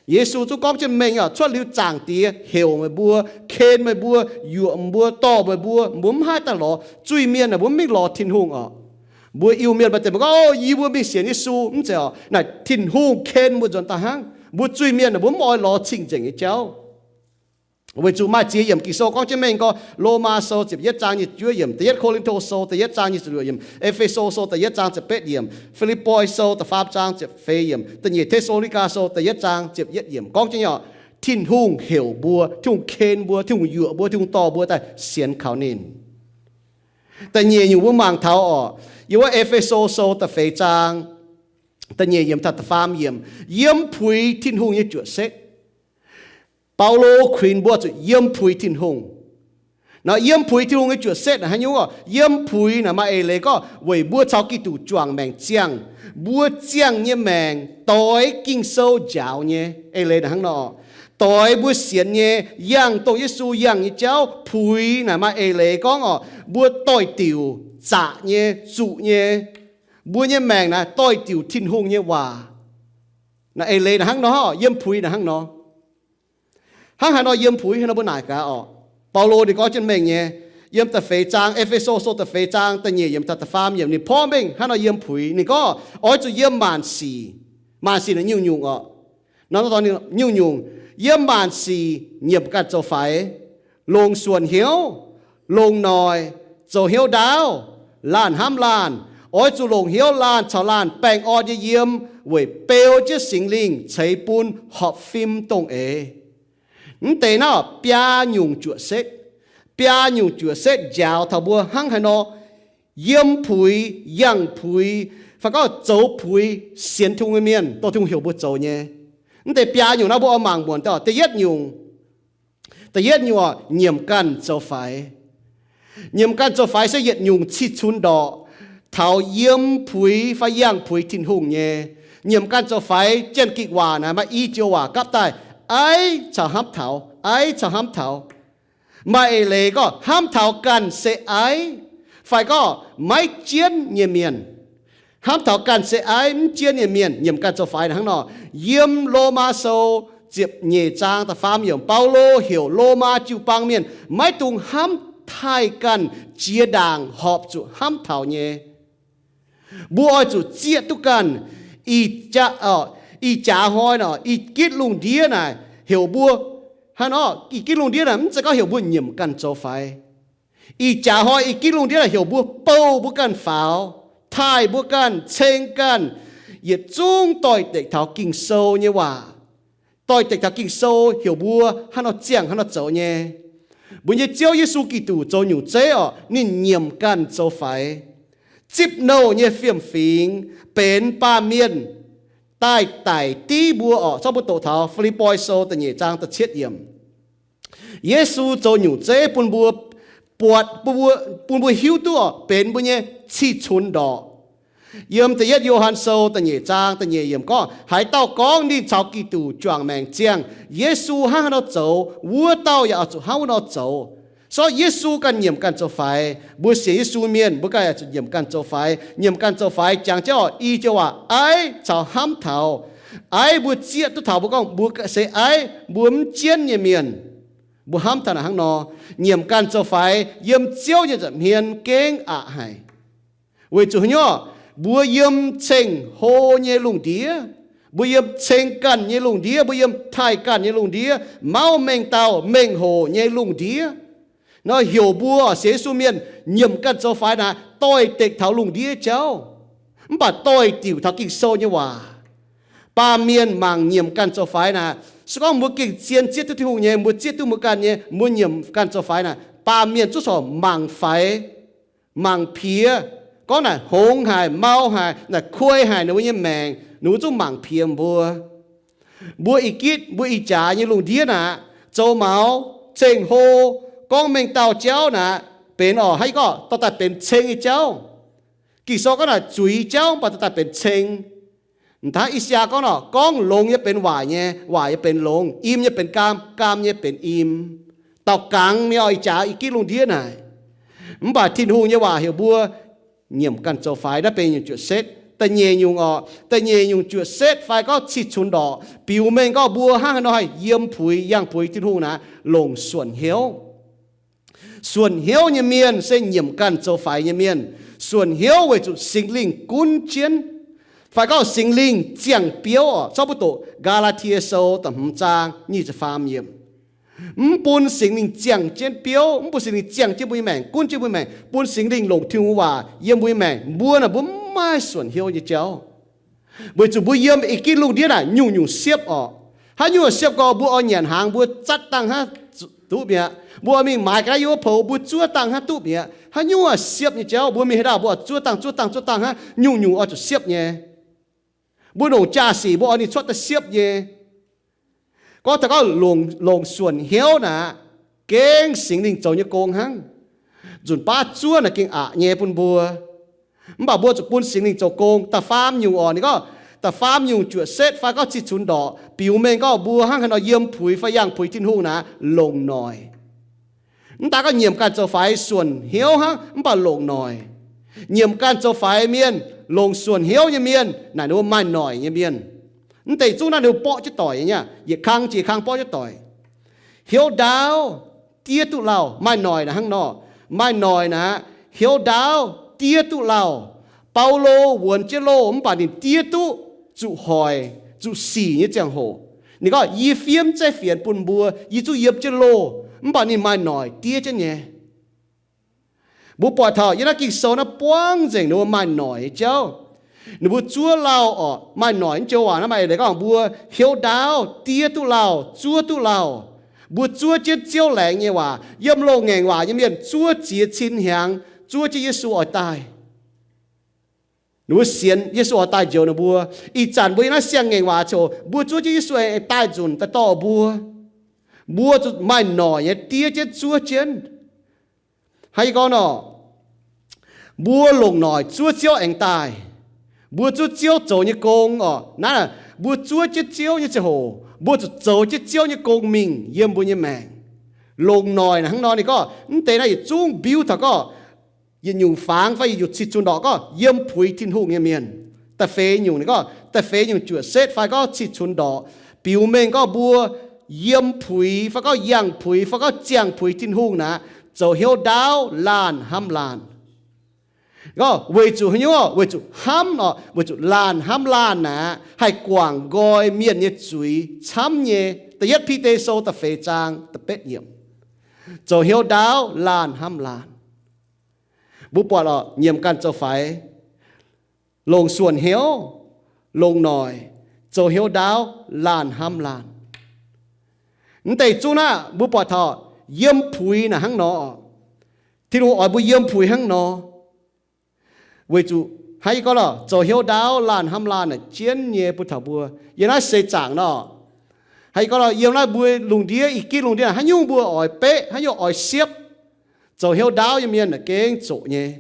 Yesu zungv gorngv jienv mengh orqc, cuotv liuz Zaangc Diex heuc meih mbuo, ken meih mbuo, yuoqc mbuo, dorh meih mbuo, mbuo mv haih daaih lorz. Zuiz-mienh naaic mbuo mv mingh lorz Tin-Hungh orqc. Mbuo Iu-Mienh maaih deix mbuo gorngv, o, yie mbuo mingh sienx Yesu, mv zeiz orqc. Naaic Tin-Hungh ken mbuo nzuonx daaih hnangv. Mbuo zuiz-mienh naaic mbuo mv oix lorz cing-nzengc nyei jauv. Weic zuqc maaih ziex yiemc Ging-Sou gorngv jienv mengh gorngv, Lomaa Sou ziepc yietv zaang nyic ziepc juov yiemc, da'yietv Ko^lin^to Sou da'yietv zaang nyic ziepc luoqc yiemc, E^fe^so Sou da'yietv zaang ziepc betv yiemc, Fi^lipv^poi Sou da'faam zaang ziepc feix yiemc, da'nyeic Te^saa^lo^ni^gaa Sou da'yietv zaang ziepc yietv yiemc gorngv jienv nyei orqc, Tin-Hungh heuc mbuo, Tin-Hungh ken mbuo, Tin-Hungh yuoqc mbuo, Tin-Hungh dorh mbuo daaih sienx kaux ninh. Da'nyeic nyungc mbuo mangc taux orqc, yiem wuov E^fe^so Sou da'feix zaang da'nyeic yiemc taux da'faam yiemc, yiem puix Tin-Hungh nyei juoqc setv. Baulo kuinx mbuo zuqc yiem puix Tin-Hungh. Nor yiem puix Tin-Hungh nyei juoqc setv naaic haaix nyungc orqc? Yiem puix naaic maaih eix leiz gorngv weic mbuo caux Giduc juangc maengc ziangh. Mbuo ziangh nyei maengc doix Ging-Sou njaaux nyei. Eix leiz naaic hnangv nor, doix mbuo sienx nyei, yangh dongh Yesu yangh nyei jauv. Puix naaic maaih eix leiz gorngv orqc, mbuo doix-diuc zaqc nyei, zuqc nyei. Mbuo nyei maengc naaic doix-diuc Tin-Hungh nyei waac. Naaic eix leiz naaic hnangv nor, yiem puix naaic hnangv nor. Hnangv haaix nor yiem puix? Hnangv nor mbuo naaic gaax orqc. Baulo ninh gorngv jienv mengh nyei, yiem da'feix zaang, E^fe^so Sou da'feix zaang da'nyeic yiemc taux da'faam yiemc, ninh porv mengh hnangv nor yiem puix. Ninh gorngv oix zuqc yiem maanc sic. Maanc sic naaic nyungc-nyungc orqc. Nor, nyungc-nyungc, yiem maanc sic nyiemc ganh zoux faix, longc suonc hnyouv, longc noic, zoux hnyouv ndaauv, Laanh hnamv laanh, oix zuqc longc hnyouv laanh caux laanh baengh orn nyei yiem weic beu jienv Singx Lingh ceix bun horpc fim dongh eix. Mv deix naaiv biaa nyungc juoqc setv, biaa nyungc juoqc setv njaaux taux mbuo hnangv haaix nor yiem puix, yangh puix, fai gorngv zoux puix sienx Tin-Hungh nyei mienh, dongh Tin-Hungh heuc mbuo zoux nyei. Mv deix biaa nyungc naaiv mbuo oix mangc muonc daaih. Da'yietv nyungc, da'yietv nyungc oc, nyiemc ganh zoux faix. Nyiemc ganh zoux faix se yietc nyungc cih cunx ndorqc taux yiem puix fai yangh puix Tin-Hungh nyei. Nyiemc ganh zoux faix, Janx-Gikc waac naaic maaih i joux waac gapv daaih, aiv caux hnamv taux, aiv caux hnamv taux. Maaih eix leiz gorngv hnamv taux ganh se aiv, fai gorngv maiv jienv nyei mienh. Hnamv taux ganh se aiv, mv jienv nyei mienh. Nyiemc ganh zoux faix naaic hnangv nor. Yiem Lomaa Sou ziepc nyeic zaang da'faam yiemc, Baulo heuc Lomaa jiu-baang mienh maiv dungx hnamv taaih ganh jiex ndaangc horpc zuqc hnamv taux nyei. Mbuo oix zuqc zieqv duqv ganh. Ih jaax, ih jaax hnoi nor, ih gitv lungh ndiev naaic heuc mbuo, hnangv nor, ih gitv lungh ndiev naaic mv zeiz gorngv heuc mbuo nyiemc ganh zoux faix. Ih jaax hnoi ih gitv lungh ndiev naaic heuc mbuo bouh mbuo ganh faaux, taaih mbuo ganh, ceng ganh, yietc zungv doix-dekc taux Ging-Sou nyei waac. Doix-dekc taux Ging-Sou heuc mbuo hnangv nor ziangh hnangv nor zoux nyei. Mbuo nyei Ziouv Yesu Giduc zoux nyungc zeiv orqc, ninh nyiemc ganh zoux faix, zipv nouh nyei fiem-fingx benx baamh mienh daaih daic div mbuo orqc. Zorqv mbuo doqc taux Fi^lipv^poi Sou da'nyeic zaang da'cietv yiemc. Yesu zoux nyungc zeiv bun mbuo buatc, bun mbuo, bun mbuo hiuv duqv orqc, benx mbuo nyei cih cunx ndorqc. Yiem da'yietv Yo^han Sou da'nyeic zaang da'nyeic yiemc gorngv, haaix dauh gorngv ninh caux Giduc juangc maengc ziangh, Yesu hnangv haaix nor zoux, wuov dauh yaac oix zuqc hnangv wuov nor zoux. Sortv Yesu ganh nyiemc ganh zoux faix. Mbuo sienx Yesu mienh mbuo ganh oix zuqc nyiemc ganh zoux faix. Nyiemc ganh zoux faix jangx jienv orqc, i joux waac aiv caux hnamv taux. Aiv mbuo zieqv duqv taux mbuo gorngv mbuo se aiv, mbuo mv jienv nyei mienh. Mbuo hnamv taux naaic hnangv nor, nyiemc ganh zoux faix yiem Ziouv nyei nza'hmien gengh aqc haic. Weic zuqc haaix nyungc? Mbuo yiem ceng-hlo nyei lungh ndiev, mbuo yiem ceng ganh nyei lungh ndiev, mbuo yiem taaih ganh nyei lungh ndiev, mauv mengh dauh mengh hoc nyei lungh ndiev nor, heuc mbuo sienx Yesu mienh nyiemc ganh zoux faix naaic, doix-dekc taux lungh ndiev jauv, mv baac doix-diuc taux Ging-Sou nyei waac. Baamh mienh mangc nyiemc ganh zoux faix naaic, se gorngv mbuo gengh zien zieqv duqv Tin-Hungh nyei, mbuo zieqv duqv mbuo ganh nyei, mbuo nyiemc ganh zoux faix naaic, baamh mienh zungv corc mangc faix, mangc piex, gorngv naaic hngongx haic, mau haic, naaic kuei haic ninh mbuo nyei maengc, ninh mbuo zungv mangc piex mbuo. Mbuo ih gitv, mbuo ih jaax nyei lungh ndiev naaic, zoux maux, ceng-hlo, gorngv mengh dauh jauv naaic, benx orqc, haaix gorngv dorh daaih benx ceng nyei jauv. Ging-Sou gorngv naaic zuiz jauv mv baac dorh daaih benx ceng. M'daaih I^saa^yaa gorngv nor, gorngv longx nyei benx waaic nyei, waaic nyei benx longx, im nyei benx gaam, gaam nyei benx im. Daaux gangx mingh orqc, ih jaax ih gitv lungh ndiev naaic. Mv baac Tin-Hungh nyei waac heuc mbuo nyiemc ganh zoux faix. Naaiv benx nyungc juoqc setv. Da'nyeic nyungc orqc, da'nyeic nyungc juoqc setv fai gorngv cih cunx ndorqc biux mengh gorngv mbuo hnangv haaix nor haih yiem puix yangh puix Tin-Hungh naaic, longc suonc hnyouv. Suonc hnyouv nyei mienh se nyiemc ganh zoux faix nyei mienh. Suonc hnyouv weic zuqc Singx Lingh gunv jienv, fai gorngv Singx Lingh ziangh biouv orqc. Zorqv mbuo doqc Gaa^laa^tie Sou da'hmz zaang nyic ziepc faam yiemc. Mv bun Singx Lingh ziangh jienv biouv, mv bun Singx Lingh ziangh jienv mbuo nyei maengc, gunv jienv mbuo nyei maengc, bun Singx Lingh longc Tin-Hungh waac yiem mbuo nyei maengc, mbuo naaic mbuo mv maaih suonc hnyouv nyei jauv. Weic zuqc mbuo yiem ih gitv lungh ndiev naaic nyungc-nyungc siepv orqc. Haaix nyungc siepv gorx mbuo oix nyanc hnaangx mbuo zatv dangh hnangv duqv mi'aqv. Mbuo oix mingh maaiz ga'naaiv yiem wuov poux mbuo zuov dangh hnangv duqv mi'aqv. Haaix nyungc siepv nyei jauv mbuo mingh haaix dauh mbuo oix zuov dangh zuov dangh zuov dangh hnangv, nyungc-nyungc oix zuqc siepv nyei. Mbuo longc jaa-sic mbuo oix ninh cuotv daaih siepv nyei. Gorngv taux gorngv longc, longc suonc hnyouv naaic, gengh Singx Lingh zoux nyei gong hnangv. Nzunc baav zuov naaic gengh aqc nyei bun mbuo. Mv baac mbuo zuqc bun Singx Lingh zoux gong. Da'faam nyungc orqc, ninh gorngv, da'faam nyungc juoqc setv fai gorngv cih cunx ndorqc biux mengh gorngv mbuo hnangv haaix nor yiem puix fai yangh puix Tin-Hungh naaic, longc noic. Mv daaih gorngv nyiemc ganh zoux faix suonc hnyouv hnangv, mv baac longc noic. Nyiemc ganh zoux faix mienh, longc suonc hnyouv nyei mienh naaic ninh mbuo maaih noic nyei mienh. Mv deix zungv naaiv ninh mbuo borqv jienv doic nyei, yietc kang jiex kang borqv jienv doic. Hnyouv ndaauv diev duqv lauh. Maaih noic naaic hnangv nor, maaih noic naaic, hnyouv ndaauv diev duqv lauh. Baulo wuonx jienv loh mv baac ninh diev duqv zuqc hoic, zuqc sic nyei ziangh hoc. Ninh gorngv, yie fiev zeiv fienx bun mbuo, yie zungv yiem jienv loh, mv baac ninh maaih noic diev jienv nyei. Mbuo buatc taux yiem naaiv Ging-Sou naaiv buangv nzengc ninh mbuo maaih noic nyei jauv. Ninh mbuo zuov lauh orqc, maaih noic nyei jauv waac naaiv maaih eix leiz gorngv mbuo heuc ndaauv diev duqv lauh, zuov duqv lauh. Mbuo zuov jienv Ziouv laengz nyei waac, yiem loz-ngaengc waac nyei mienh zuov ziex cin hnyangx, zuov jienv Yesu oix daaih. Ninh mbuo sienx Yesu oix daaih njoux ninh mbuo. Ih zanc mbuo yiem naaiv siang-ngaengc waac ziouc mbuo zuov jienv Yesu aengx daaih nzunc daaih dorh mbuo. Mbuo zuqc maaih noic nyei diev jienv zuov jienv. Hnangv yie gorngv nor, mbuo longc noic zuov Ziouv aengx daaih. Mbuo zuov Ziouv zoux nyei gong orqc. Naaiv mbuo zuov jienv Ziouv nyei ziangh hoc, mbuo zuqc zoux jienv Ziouv nyei gong mingh yiem mbuo nyei maengc. Longc noic naaic hnangv nor ninh gorngv, mv deix naaiv yietc zungv mbiuv taux gorngv yietc nyungc fangx fai yietc nyungc cih cunx ndorqc gorngv yiem puix Tin-Hungh nyei mienh. Da'feix nyungc ninh gorngv, da'feix nyungc juoqc setv fai gorngv cih cunx ndorqc, biux mengh gorngv mbuo yiem puix fai gorngv yangh puix fai gorngv ziangh puix Tin-Hungh naaic, zoux hnyouv ndaauv laanh hnamv laanh. Gorngv weic zuqc haaix nyungc? Weic zuqc hnamv orqc, weic zuqc laanh hnamv laanh naaic haih guangc nqoi mienh nyei zuiz camv nyei. Da'yietv Bide Sou da'feix zaang da'betv yiemc, zoux hnyouv ndaauv laanh hnamv laanh. Mbuo buatc orqc, nyiemc ganh zoux faix, longc suonc hnyouv, longc noic, zoux hnyouv ndaauv laanh hnamv laanh. Mv deix zungv naaiv mbuo buatc taux yiem puix naaic hnangv nor orqc. Tin-Hungh oix mbuo yiem puix hnangv nor. Weic zuqc hnangv yie gorngv lorqc, zoux hnyouv ndaauv laanh hnamv laanh naaic jienv nyei bun taux mbuo yiem naaiv seix zaangc nor. Hnangv yie gorngv lorqc, yiem naaiv mbuo lungh ndiev, ih ginv lungh ndiev naaic, haaix nyungc mbuo oix beqv, haaix nyungc oix siepv, zoux hnyouv ndaauv nyei mienh naaic gengh zoqc nyei.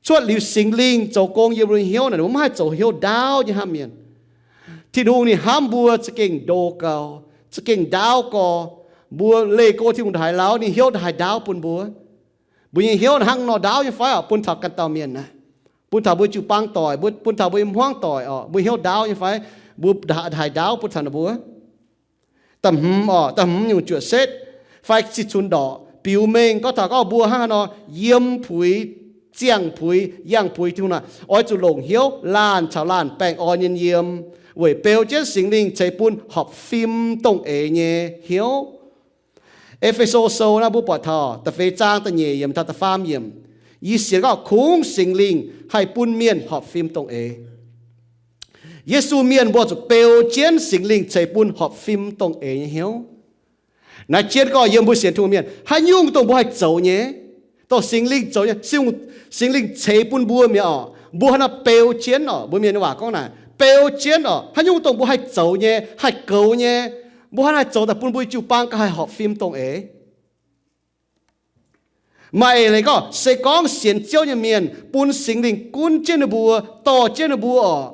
Cuotv liuz Singx Lingh zoux gong yiem mbuo nyei hnyouv naaic, mbuo maiv haih zoux hnyouv ndaauv nyei hnamv mienh. Tin-Hungh ninh hnamv mbuo za'gengh ndo gau, za'gengh ndaauv gau. Mbuo leih go Tin-Hungh ndongc haaix lauh, ninh hnyouv ndongc haaix ndaauv bun mbuo. Mbuo nyei hnyouv hnangv nor ndaauv nyei fai orqc? Bun taux ganh dauh mienh naaic, bun taux mbuo jiu-baang doic, mbuo bun taux mbuo nyei hmuangv doic orqc, mbuo hnyouv ndaauv nyei fai? Mbuo ndongc haaix ndaauv bun taux ninh mbuo? Da'hmz orqc, da'hmz nyungc juoqc setv fai cih cunx ndorqc biux mengh gorngv taux gorngv mbuo hnangv haaix nor yiem puix, ziangh puix, yangh puix Tin-Hungh naaic, oix zuqc longc hnyouv laanh caux laanh baengh orn nyei yiem, weic beu jienv Singx Lingh ceix bun horpc fim dongh eix nyei hnyouv. E^fe^so Sou naaiv mbuo buatc taux da'feix zaang da'nyeic yiemc taux da'faam yiemc, yie sienx gorngv kungx Singx Lingh haih bun mienh horpc fim dongh eix. Yesu mienh mbuo zuqc beu jienv Singx Lingh ceix bun horpc fim dongh eix nyei hnyouv. Naaiv jienv gorngv yiem mbuo sienx Tin-Hungh mienh, haaix nyungc dongh mbuo haih zoux nyei, dongh Singx Lingh zoux nyei, Singx Lingh ceix bun mbuo mi'aqv orqc, mbuo hnangv naaiv beu jienv orqc. Mbuo mienh nyei waac gorngv naaic, beu jienv orqc, haaix nyungc dongh mbuo haih zoux nyei, haih goux nyei, mbuo hnangv naaiv haih zoux daaih bun mbuo jiu-baang gauh haih horpc fim dongh eix. Maaih eix leiz gorngv se gorngv sienx Ziouv nyei mienh bun Singx Lingh gunv jienv ninh mbuo, dorh jienv ninh mbuo orqc,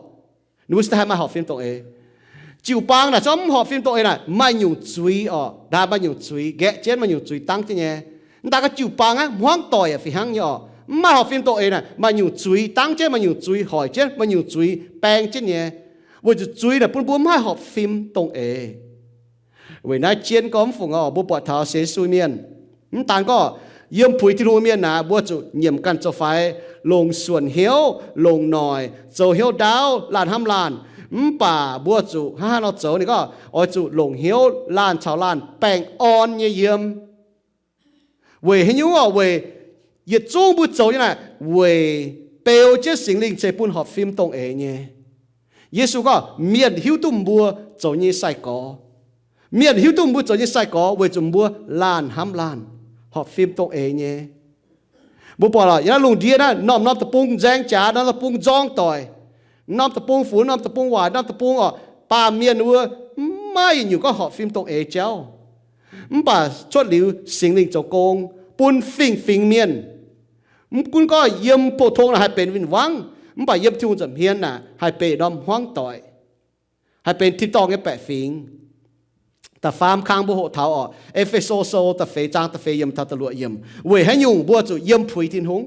ninh mbuo cingx daaih haih maaih horpc fim dongh eix. Jiu-baang naaic zungv mv horpc fim dongh eix naaic maaih nyungc zuiz orqc, ndaaih maaih nyungc zuiz nqaeqv jienv, maaih nyungc zuiz dangv jienv nyei. Mv daaih gorngv jiu-baang aqv, hmuangv doic yaac fih hnangv nyei orqc. Mv maaih horpc fim dongh eix naaic maaih nyungc zuiz dangv jienv, maaih nyungc zuiz hoic jienv, maaih nyungc zuiz baeng jienv nyei. Weic zuqc zuiz naaic bun mbuo mv haih horpc fim dongh eix. Weic naaiv jienv gorngv mv fungc orqc, mbuo buatc taux sienx Yesu mienh, mv daan gorngv yiem puix Tin-Hungh mienh naaic, mbuo zuqc nyiemc ganh zoux faix, longc suonc hnyouv, longc noic, zoux hnyouv ndaauv laanh hnamv laanh. Mv baac mbuo zuqc hnangv haaix nor zoux? Ninh gorngv oix zuqc longc hnyouv laanh caux laanh baengh orn nyei yiem. Weic haaix nyungc orqc? Weic yietc zungv mbuo zoux nyei naaic weic beu jienv Singx Lingh ceix bun horpc fim dongh eix nyei. Yesu gorngv mienh hiuv duqv mbuo zoux nyei sai-gorx. Mienh hiuv duqv mbuo zoux nyei sai-gorx weic zuqc mbuo laanh hnamv laanh, horpc fim dongh eix nyei. Mbuo buatc lorqc, yiem naaiv lungh ndiev naaiv norm-norm deic-bung nzaeng jaax, norm-norm deic-bung nzorng doic, norm deic-bung funx, norm deic-bung waaic, norm deic-bung orqc, baamh mienh wuov mv maaih yietc nyungc gorngv horpc fim dongh eix jauv. Mv baac cuotv liuz Singx Lingh zoux gong bun fingx-fingx mienh, mv gunv gorngv yiem pou-tong naaic haih benx win-wangv, mv baac yiem Tin-Hungh nza'hmien naaic haih benx norm hmuangv doic, haih benx tin-dorngh nyei baeqc fingx. Da'faam kang mbuo hoqc taux orqc, E^fe^so Sou da'feix zaang da'feix yiemc taux da'luoqc yiemc. Weic haaix nyungc mbuo zuqc yiem puix Tin-Hungh?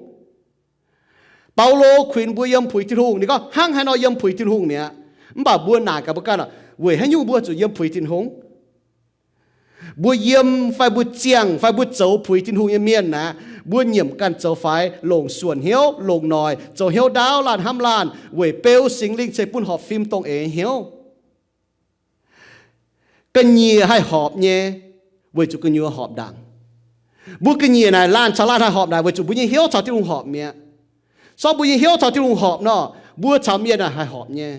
Baulo kuinx mbuo yiem puix Tin-Hungh. Ninh gorngv hnangv haaix nor yiem puix Tin-Hungh mi'aqv. Mv baac mbuo naaic gaax mbuo ganh orqc, weic haaix nyungc mbuo zuqc yiem puix Tin-Hungh? Mbuo yiem fai mbuo ziangh fai mbuo zoux puix Tin-Hungh nyei mienh aqv, mbuo nyiemc ganh zoux faix, longc suonc hnyouv, longc noic, zoux hnyouv ndaauv laanh hnamv laanh weic beu Singx Lingh ceix bun horpc fim dongh eix hnyouv. Ga'nyiec haih horpc nyei, weic zuqc gu'nyuoz horpc ndaangc. Mbuo ga'nyiec naaic laanh caux laanh haih horpc naaic weic zuqc mbuo nyei hnyouv caux Tin-Hungh horpc mi'aqv. Se gorngv mbuo nyei hnyouv caux Tin-Hungh horpc nor, mbuo caux mienh naaic haih horpc nyei.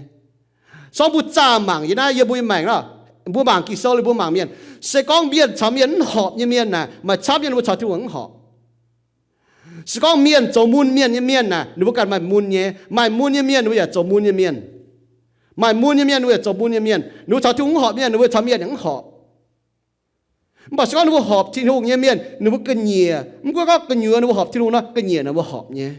Se gorngv mbuo zaah mangc yiem naaiv, yie mbuo nyei maengc nor, mbuo mangc Ging-Sou liuz mbuo mangc mienh, se gorngv mienh caux mienh mv horpc nyei mienh naaic, maaih camv nyei ninh mbuo caux Tin-Hungh mv horpc. Se gorngv mienh zoux mun mienh nyei mienh naaic, ninh mbuo ganh maaih mun nyei. Maaih mun nyei mienh ninh mbuo yaac zoux mun nyei mienh. Maaih mun nyei mienh ninh mbuo yaac zoux mun nyei mienh. Ninh mbuo caux Tin-Hungh mv horpc mienh, ninh mbuo caux mienh yaac mv horpc. Mv baac se gorngv ninh mbuo horpc Tin-Hungh nyei mienh, ninh mbuo ga'nyiec, mv gunv gorngv gu'nyuoz ninh mbuo horpc Tin-Hungh nor, ga'nyiec ninh mbuo horpc nyei.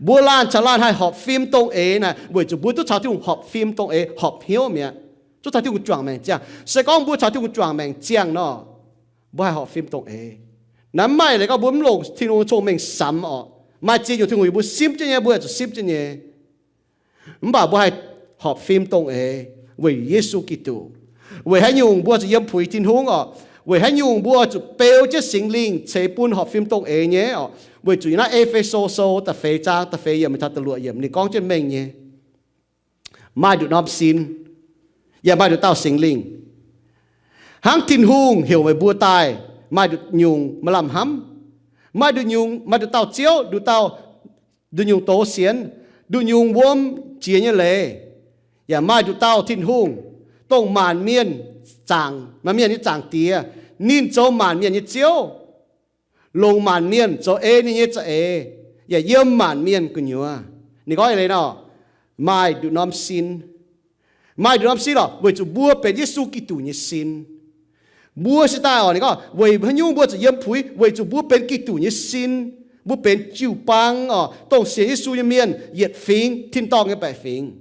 Mbuo laanh caux laanh haih horpc fim dongh eix naaic, weic zuqc mbuo duqv caux Tin-Hungh horpc fim dongh eix, horpc hnyouv mi'aqv. Duqv caux Tin-Hungh juangc maengc ziangh. Se gorngv mbuo caux Tin-Hungh juangc maengc ziangh nor, mbuo haih horpc fim dongh eix. Naaiv mv maaih leiz gorngv mbuo mv longc Tin-Hungh nyei cong-mengh samx orqc. Maaih ziex nyungc Tin-Hungh yiem mbuo simv jienv nyei, mbuo zuqc simv jienv nyei. Mv baac mbuo haih horpc fim dongh eix weic Yesu Giduc. Weic haaix nyungc mbuo zuqc yiem puix Tin-Hungh orqc? Weic haaix nyungc mbuo zuqc beu jienv Singx Lingh ceix bun horpc fim dongh eix nyei orqc? Weic zuqc yiem naaiv E^fe^so Sou da'feix zaang da'feix yiemc taux da'luoqc yiemc ninh gorngv jienv mengh nyei, maaih nduqc norm sin, yaac maaih nduqc dauh Singx Lingh. Hnangv Tin-Hungh heuc meih mbuo daaih, maaih nduqc nyungc maaih lamh hnamv, maaih nduqc nyungc, maaih nduqc dauh Ziouv, nduqc dauh, nduqc nyungc doz sienx, nduqc nyungc wuom jiex nyei leiz, yaac maaih nduqc dauh Tin-Hungh, dongh maanc mienh zaangc, maanc mienh nyei Zaangc Diex. Ninh zoux maanc mienh nyei Ziouv, longc maanc mienh zoux ei ninh nyei za'eix, yaac yiem maanc mienh gu'nyuoz. Ninh gorngv eix leiz nor, maaih nduqc norm sin. Maaih nduqc norm sin orqc? Weic zuqc mbuo benx Yesu Giduc nyei sin. Mbuo se daaih orqc, ninh gorngv weic haaix nyungc mbuo zuqc yiem puix? Weic zuqc mbuo benx Giduc nyei sin. Mbuo benx jiu-baang orqc, dongh sienx Yesu nyei mienh yietc fingx tin-dorngh nyei baeqc fingx.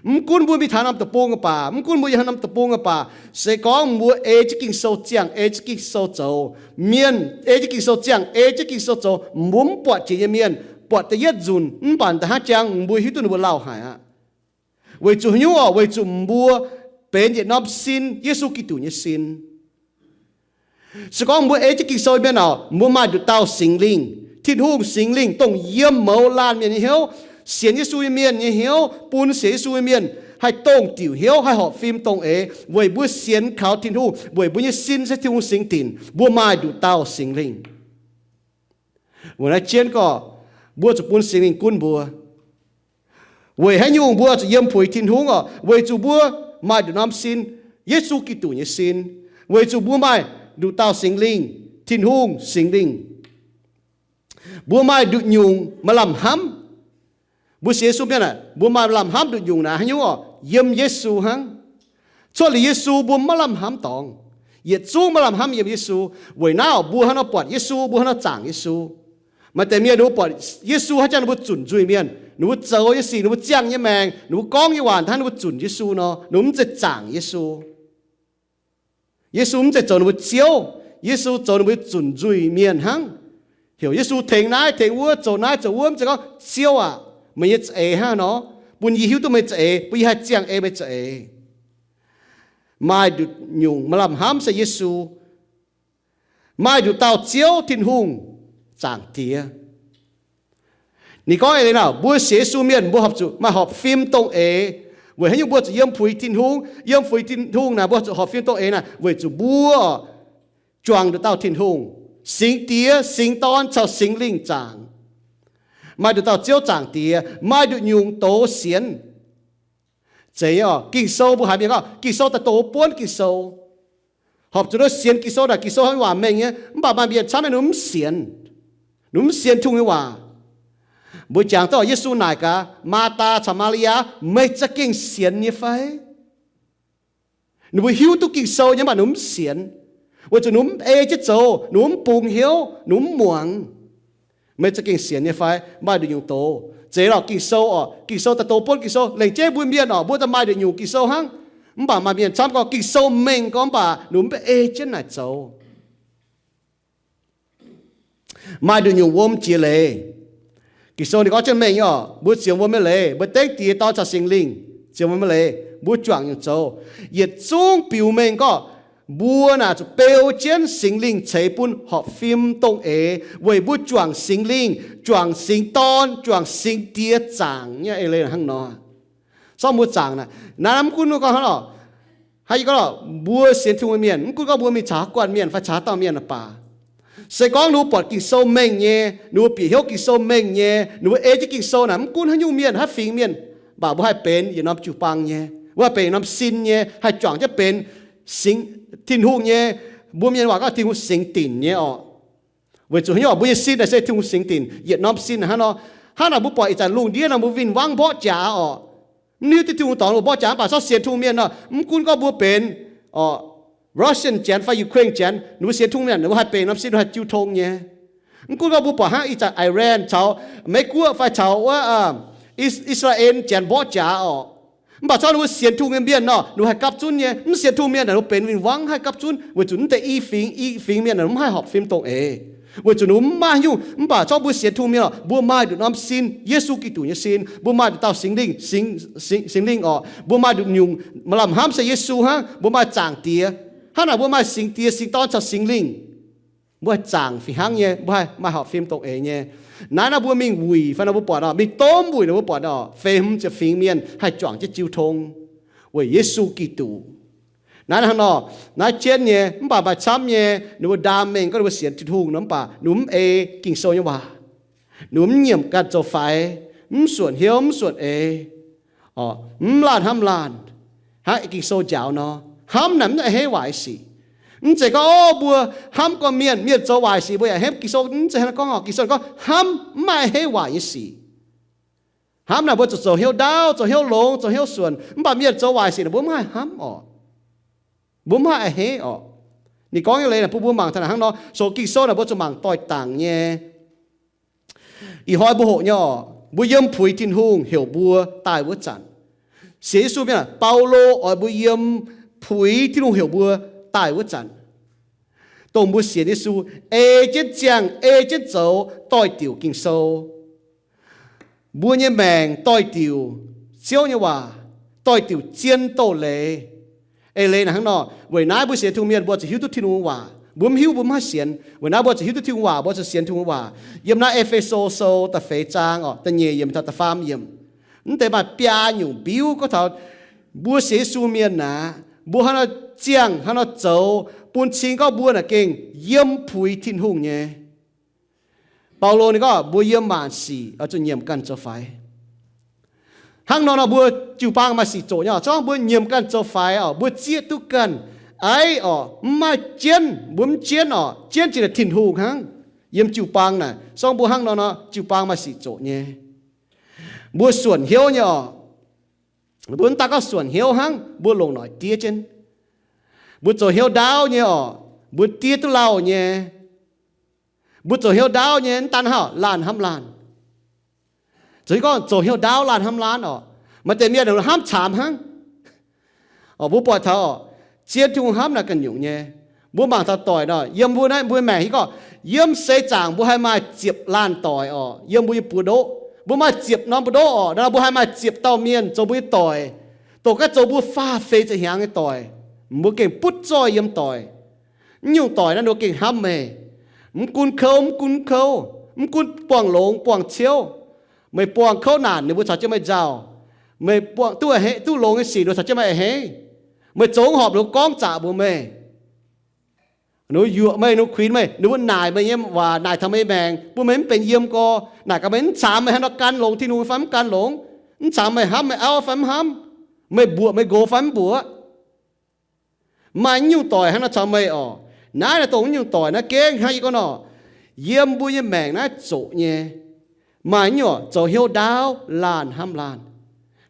Mv gunv mbuo mingh taux norm deic-bung baac, mv gunv mbuo yiem norm deic-bung baac, se gorngv mbuo ei jienv Ging-Sou ziangh, ei jienv Ging-Sou zoux, mienh ei jienv Ging-Sou ziangh, ei jienv Ging-Sou zoux, mbuo mv buatc jiex nyei mienh, buatc da'yietv nzunc mv baac da'haav jangx mbuo hiuv duqv ninh mbuo lauh haic aqv. Weic zuqc haaix nyungc orqc? Weic zuqc mbuo benx yietc norm sin, Yesu Giduc nyei sin. Se gorngv mbuo ei jienv Ging-Sou mienh orqc, mbuo maaih nduqc dauh Singx Lingh, Tin-Hungh Singx Lingh, dongh yiem mouz laanh mienh nyei hnyouv, sienx Yesu nyei mienh nyei hnyouv, bun sienx Yesu nyei mienh haih dongh diuc hnyouv, haih horpc fim dongh eix, weic mbuo sienx kaux Tin-Hungh, weic mbuo nyei sin se Tin-Hungh singx dinc, mbuo maaih nduqc dauh Singx Lingh. Weic naaiv jienv gorngv, mbuo zuqc bun Singx Lingh gunv mbuo. Weic haaix nyungc mbuo zuqc yiem puix Tin-Hungh orqc? Weic zuqc mbuo maaih nduqc norm sin, Yesu Giduc nyei sin. Weic zuqc mbuo maaih nduqc dauh Singx Lingh, Tin-Hungh Singx Lingh. Mbuo maaih nduqc nyungc maaih lamh hnamv. Mbuo sienx Yesu mienh aah, mbuo maaih lamh hnamv nduqc nyungc naaic haaix nyungc orqc? Yiem Yesu hnangv. Cuotv liuz Yesu mbuo maiv lamh hnamv dorngx. Yietc zungv maiv lamh hnamv yiem Yesu. Weic naaiv orqc, mbuo hnangv nor buatc Yesu, mbuo hnangv nor zaangc Yesu. Maaih deix mienh ninh mbuo buatc Yesu hnangv jangx ninh mbuo zunc nzuih mienh, ninh mbuo zoux nyei sic, ninh mbuo ziangh nyei maengc, ninh mbuo gorngv nyei waac, hnangv ninh mbuo zunc Yesu nor, ninh mbuo mv zeiz zaangc Yesu. Yesu mv zeiz zoux ninh mbuo Ziouv. Yesu zoux ninh mbuo zunc nzuih mienh hnangv. Heuc Yesu tengx naaiv tengx wuov, zoux naaiv zoux wuov, mv zeiz gorngv, Ziouv aac, meih nyei za'eix hnangv nor, bun yie hiuv duqv meih za'eix, bun yie haih ziangh ei meih za'eix. Maaih nduqc nyungc maaih lamh hnamv se Yesu. Maaih nduqc dauh Ziouv Tin-Hungh, Zaangc Diex. Ninh gorngv eix leiz nor, mbuo sienx Yesu mienh mbuo horpc zuqc maaih horpc fim dongh eix. Weic haaix nyungc mbuo zuqc yiem puix Tin-Hungh? Yiem puix Tin-Hungh naaic mbuo zuqc horpc fim dongh eix naaic weic zuqc mbuo juangc nduqc dauh Tin-Hungh, Singx Diex, Singx Dorn caux Singx Lingh zaangc. Maaih nduqc dauh Ziouv Zaangc Diex, maaih nduqc nyungc doz sienx. Zeiz nyei orqc? Ging-Sou mbuo haiz mienh gorngv Ging-Sou daaih dongh buonv Ging-Sou. Horpc zuqc nor sienx Ging-Sou naaic, Ging-Sou hnangv waac mengh nyei, mv baac maaih mienh camv nyei ninh mv sienx. Ninh mv sienx Tin-Hungh nyei waac. Mbuo jangx duqv Yesu naaic gaax Maathaa caux Maa^li^yaa, meih za'gengh sienx nyei fai? Ninh mbuo hiuv duqv Ging-Sou nyei, mv baac ninh mv sienx, weic zuqc ninh mv ei jienv zoux, ninh mv bungx hnyouv, ninh mv muangx. Meih za'gengh sienx nyei fai? Maaih nduqc nyungc doz. Zeiz lorqc, Ging-Sou orqc, Ging-Sou daaih doz buonv Ging-Sou, lengc jeiv mbuo mienh orqc, mbuo daaih maaih nduqc nyungc Ging-Sou hnangv. Mv baac maaih mienh camv gorngv Ging-Sou mengh gorngv, mv baac ninh mv ei jienv naaic zoux. Maaih nduqc nyungc wuom jiex leiz. Ging-Sou ninh gorngv jienv mengh nyei orqc, mbuo ziemx wuom nyei leiz, mbuo dengv Diex, Dorn caux Singx Lingh ziemx wuom nyei leiz, mbuo juangc nyungc zoux. Yietc zungv biux mengh gorngv, mbuo naaic zuqc beu jienv Singx Lingh ceix bun horpc fim dongh eix, weic mbuo juangc Singx Lingh, juangc Singx Dorn, juangc Singx Diex zaangc nyei eix leiz hnangv nor. Sorng mbuo zaangc naaic, naaiv mv gunv gorngv hnangv lorqc, haaix gorngv lorqc, mbuo sienx Tin-Hungh mienh, mv gunv gorngv mbuo mingh caux guanh mienh fai caux dauh mienh baac, Se gorngv ninh mbuo buatc Ging-Sou mengh nyei, ninh mbuo bieqc hnyouv Ging-Sou mengh nyei, ninh mbuo ei jienv Ging-Sou naaic, mv gunv haaix nyungc mienh, haaix fingx mienh, mv baac mbuo haih benx yietc norm jiu-baang nyei, mbuo haih benx yietc norm sin nyei, haih juangc jienv benx singx, Tin-Hungh nyei, mbuo mienh waac gorngv Tin-Hungh singx dinc nyei orqc. Weic zuqc haaix nyungc? Mbuo nyei sin naaic se Tin-Hungh singx dinc. Yietc norm sin hnangv nor, hnangv naaic mbuo buatc ih zanc lungh ndiev nor mbuo win-wangv mborqv jaax orqc. Mv hiuv duqv Tin-Hungh dorngx mbuo mborqv jaax, mv baac corc sienx Tin-Hungh mienh nor, mv gunv gorngv mbuo benx orqc, Russian janx fai Ukraine janx, ninh mbuo sienx Tin-Hungh mienh, ninh mbuo haih benx norm sin, ninh mbuo haih jiu tong nyei. Mv gunv gorngv mbuo buatc hnangv ih zanc Iran caux Meiv Guoqv fai caux wuov I, I^saa^laa^en janx mborqv jaax orqc, mv baac corc ninh mbuo sienx Tin-Hungh nyei mienh nor, ninh mbuo haih gapv zunv nyei. Mv sienx Tin-Hungh mienh naaic, ninh mbuo benx win-wangv haih gapv zunv, weic zuqc mv deix i fingx, i fingx mienh naaic mv haih horpc fim dongh eix. Weic zuqc ninh mbuo mv maaih haaix nyungc, mv baac corc mbuo sienx Tin-Hungh mienh orqc, mbuo maaih nduqc norm sin, Yesu Giduc nyei sin, mbuo maaih nduqc dauh Singx Lingh, Singx, Singx, Singx Lingh orqc, mbuo maaih nduqc nyungc maaih lamh hnamv se Yesu hnangv, mbuo maaih zaangc Diex. Hnangv naaic mbuo maaih Singx Diex, Singx Dorn caux Singx Lingh. Mbuo haih zaangc fih hnangv nyei, mbuo haih maaih horpc fim dongh eix nyei. Naaiv nor mbuo mingh wuic fai nor mbuo buatc orqc, mingh domv wuic nor mbuo buatc orqc, feix hmz ziepc fingx mienh haih juangc jienv jiu tong weic Yesu Giduc. Naaiv hnangv nor, naaiv jienv nyei, mv baac maaih camv nyei, ninh mbuo ndaam mengh gorngv ninh mbuo sienx Tin-Hungh nor, mv baac ninh mbuo mv ei Ging-Sou nyei waac. Ninh mbuo mv nyiemc ganh zoux faix, mv suonc hnyouv, mv suonc eix, orqc, mv laanh hnamv laanh, hnangv Ging-Sou njaaux nor. Hnamv naaic mv a'hneiv waaic nyei sic. Mv zeiz gorngv, o, mbuo hnamv gorn mienh, mienh zoux waaic sic mbuo yaac a'hneiv. Ging-Sou mv zeiz hnangv nor gorngv orqc. Ging-Sou gorngv hnamv mv maaih a'hneiv waaic nyei sic. Hnamv naaic mbuo zuqc zoux hnyouv ndaauv, zoux hnyouv longx, zoux hnyouv suonc. Mv baac mienh zoux waaic sic naaic mbuo mv haih hnamv orqc. Mbuo mv haih a'hneiv orqc. Ninh gorngv nyei leiz naaic bun mbuo mangc taux naaic hnangv nor, sou Ging-Sou naaic mbuo zuqc mangc doix-dangc nyei. Ih hnoi mbuo hoqc nyei orqc, mbuo yiem puix Tin-Hungh heuc mbuo daaih wuov zanc. Sienx Yesu mienh, Baulo oix mbuo yiem puix Tin-Hungh heuc mbuo daaih wuov zanc, dongh mbuo sienx Yesu, ei jienv ziangh, ei jienv zoux doix-diuc Ging-Sou. Mbuo nyei maengc doix-diuc Ziouv nyei waac, doix-diuc zien doz-leiz. Eix leiz naaic hnangv nor, weic naaiv mbuo sienx Tin-Hungh mienh mbuo zuqc hiuv duqv Tin-Hungh waac. Mbuo mv hiuv mbuo mv haih sienx. Weic naaiv mbuo zuqc hiuv duqv Tin-Hungh waac, mbuo zuqc sienx Tin-Hungh waac. Yiem naaiv E^fe^so Sou da'feix zaang orqc, da'nyeic yiemc taux da'faam yiemc, mv deix maaih biaa nyungc mbiuv gorngv taux mbuo sienx Yesu mienh naaic, mbuo hnangv nor ziangh, hnangv nor zoux, bun cing gorngv mbuo naaic gengh yiem puix Tin-Hungh nyei. Baulo ninh gorngv mbuo yiem maanc sic oix zuqc nyiemc ganh zoux faix. Hnangv nor nor mbuo jiu-baang maaih sic zoqc nyei orqc. Zorngv mbuo nyiemc ganh zoux faix orqc, mbuo zieqv duqv ganh aiv orqc, mv maaih jienv, mbuo mv jienv orqc, jienv jiex naaic Tin-Hungh hnangv. Yiem jiu-baang naaic, zorngv mbuo hnangv nor nor, jiu-baang maaih sic zoqc nyei. Mbuo suonc hnyouv nyei orqc. Mbuo mv daan gorngv suonc hnyouv hnangv, mbuo longc noic diev jienv. Mbuo zoux hnyouv ndaauv nyei orqc, mbuo diev duqv lauh nyei. Mbuo zoux hnyouv ndaauv nyei, mv daan hnangv, laanh hnamv laanh. Zoux gorngv zoux hnyouv ndaauv laanh hnamv laanh orqc. Maaih deix mienh hnamv caamx hnangv. Orqc, mbuo buatc taux orqc, zien Tin-Hungh hnamv naaic ganh nyungc nyei. Mbuo mangc taux doic nor, yiem mbuo naaiv mbuo maengc hiuv gorngv, yiem seix zaangc mbuo haih maaih ziepc laanh doic orqc, yiem mbuo nyei buoz-ndoqv. Mbuo maaih ziepc norm buoz-ndoqv orqc, nor mbuo haih maaih ziepc dauh mienh zoux mbuo nyei doic, dongh gaav zoux mbuo faah feix ziepc hnyangx nyei doic. Mbuo gengh butv zoih yiem doic. Mv nyungc doic naaiv ninh mbuo gengh hnamv meih. Mv gunv kouv, mv gunv kouv, mv gunv buangh longx buangh ciouv, meih buangh kouv naanc ninh mbuo caux jienv meih nzauh. Meih buangh duqv, duqv longx nyei sic ninh mbuo caux jienv meih a'hneiv. Meih zoux mv horpc ninh mbuo gorngv zaqc mbuox meih. Ninh mbuo yuoqc meih, ninh mbuo kuinx meih, ninh mbuo naaic meih nyei waac, naaic taux meih nyei maengc, bun meih mv benx yiem gorx, naaic gaax meih mv caamx meih haaix nor gan longx Tin-Hungh fai mv gan longx, mv caamx meih hnamv meih auv fai mv hnamv, meih mbuoqc meih nqox fai mv mbuoqc. Maaih mv nyungc doic hnangv naaiv caux meih orqc. Naaiv naaic dongh mv nyungc doic naaiv gengh hnangv yie gorngv nor, yiem mbuo nyei maengc naaiv zoqc nyei. Maaih mv nyungc zoux hnyouv ndaauv laanh hnamv laanh.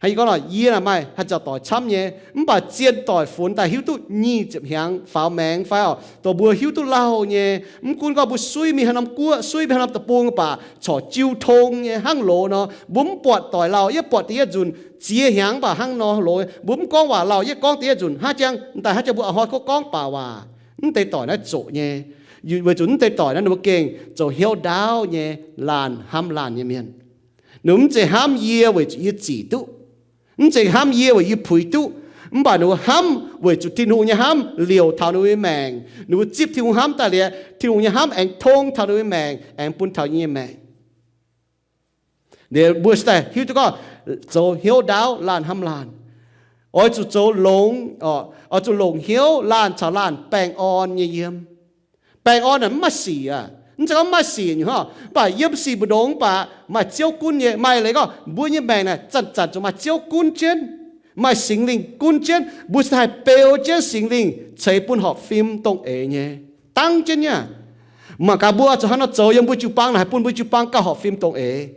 Hnangv yie gorngv nor, yie naaic maaih haaix zanc doic camv nyei, mv baac zien doic funx daaih hiuv duqv nyic ziepc hnyangx faaux maengx fai orqc, dongh mbuo hiuv duqv lauh nyei. Mv gunv gorngv mbuo suiv mingh haaix norm guoqv, suiv mingh haaix norm deic-bung mv baac corc jiu tong nyei hnangv loz nor, mbuo mv buatc doic lauh, yie buatc deix yietc nzunc ziex hnyangx mv baac hnangv nor loz, mbuo mv gorngv waac lauh, yie gorngv deix yietc nzunc, hnangv jangx daaih hnangv jangx mbuo a'hnoi gorngv, gorngv baac waac. Mv deix doic naaiv zoqc nyei. Weic zuqc mv deix doic naaiv ninh mbuo gengh zoux hnyouv ndaauv nyei, laanh hnamv laanh nyei mienh. Ninh mbuo mv zeiz hnamv yie weic zuqc yie zic duqv, mv zeiz hnamv yie weic yie puix duqv, mv baac ninh mbuo hnamv weic zuqc Tin-Hungh nyei hnamv liouc taux ninh mbuo nyei maengc. Ninh mbuo zipv Tin-Hungh hnamv daaih liuz, Tin-Hungh nyei hnamv aengx tong taux ninh mbuo nyei maengc, aengx bun taux yie nyei maengc. Liuz mbuo se daaih hiuv duqv gorngv zoux hnyouv ndaauv laanh hnamv laanh. Oix zuqc zoux longx, oix zuqc longc hnyouv laanh caux laanh baengh orn nyei yiem. Baengh orn naaic mv maaih sic aqv. Mv zeiz gorngv mv maaih sic nyungc hnangv, mv baac yiem sic mbu'ndongx mv baac maaih Ziouv gunv nyei. Maaih leiz gorngv mbuo nyei maengc naaic zanc-zanc zuqc maaih Ziouv gunv jienv, maaih Singx Lingh gunv jienv, mbuo cingx daaih haih beu jienv Singx Lingh ceix bun horpc fim dongh eix nyei. Dangv jienv nyei aqv. Mangc gaax mbuo zuqc hnangv nor zoux yiem mbuo jiu-baang naaic, haih bun mbuo jiu-baang gauh horpc fim dongh eix.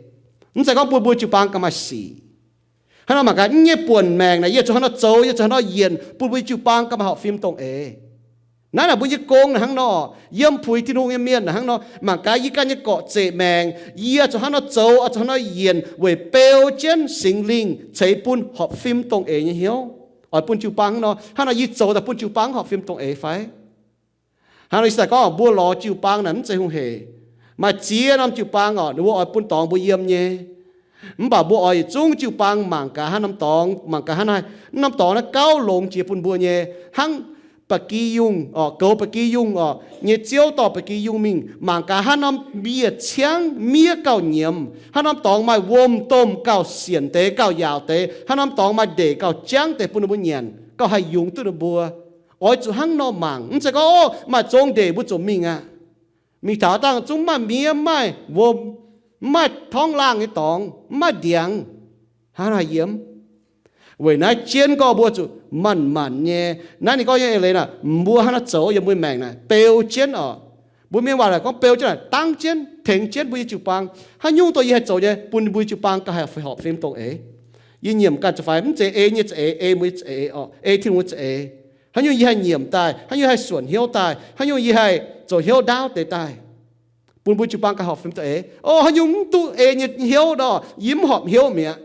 Mv zeiz gorngv bun mbuo jiu-baang gauh maaih sic. Hnangv nor mangc gaax, yie nyei buonc maengc naaic, yie zuqc hnangv nor zoux, yie zuqc hnangv nor yienc, bun mbuo jiu-baang gauh maaih horpc fim dongh eix. Naaiv naaic mbuo nyei gong naaic hnangv nor, yiem puix Tin-Hungh nyei mienh naaic hnangv nor, mangc gaax yie ganh nyei gorqv-zeqc maengc, yie zuqc hnangv nor zoux, oix zuqc hnangv nor yienc weic beu jienv Singx Lingh ceix bun horpc fim dongh eix nyei hnyouv. Oix bun jiu-baang hnangv nor, hnangv nor yie zoux daaih bun jiu-baang horpc fim dongh eix fai? Hnangv nor ih zanc gorngv mbuo lorz jiu-baang naaic mv zeiz hungh hec. Maaih ziex norm jiu-baang orqc, ninh mbuo oix bun dorngx mbuo yiem nyei. Mv baac mbuo oix yietc zungv jiu-baang mangc gaax hnangv norm dorngx, mangc gaax hnangv naaiv, norm dorngx naaiv gauh longx jiex bun mbuo nyei, hnangv ba'gi yungh orqc, goux ba'gi yungh orqc, nyei ziouv dorh ba'gi yungh mingh, mangc gaax hnangv norm mbiec ciangv miev gauh nyiemz, hnangv norm dorngx maaih wuom-domh gauh sienc deix, gauh yaauc deix, hnangv norm dorngx maaih ndeic gauh jangv deix bun ninh mbuo nyanc, gauh haih yungz duqv ninh mbuo. Oix zuqc hnangv nor mangc, mv zeiz gorngv, o, maaih zong ndeic mbuo zuqc mingh aqv. Mingh taux dangh zungv mv maaih miev, mv maaih wuom, mv maaih torngv laangh nyei dorngx, mv maaih ndiangx, hnangv haaix yiem? Weic naaiv jienv gorngv mbuo zuqc manc-manc nyei. Naaiv ninh gorngv nyei eix leiz naaic, mbuo hnangv naaiv zoux yiem mbuo maengc naaic, beu jienv orqc. Mbuo mienh waac naaic gorngv beu jienv naaic, dangv jienv, tengx jienv mbuo nyei jiu-baang. Haaix nyungc dongh yie haih zoux nyei, bun mbuo jiu-baang gauh haih horpc fim dongh eix. Yie nyiemc ganh zoux faix, mv zeiz ei nyei za'eix, ei mbuo nyei za'eix orqc, ei Tin-Hungh nyei za'eix. Haaix nyungc yie haih nyiemc daaih, haaix nyungc haih suonc hnyouv daaih, haaix nyungc yie haih zoux hnyouv ndaauv deix daaih, bun mbuo jiu-baang gauh horpc fim dongh eix. O, haaix nyungc mv duqv ei nyei hnyouv nor, yie mv horpc hnyouv mi'aqv.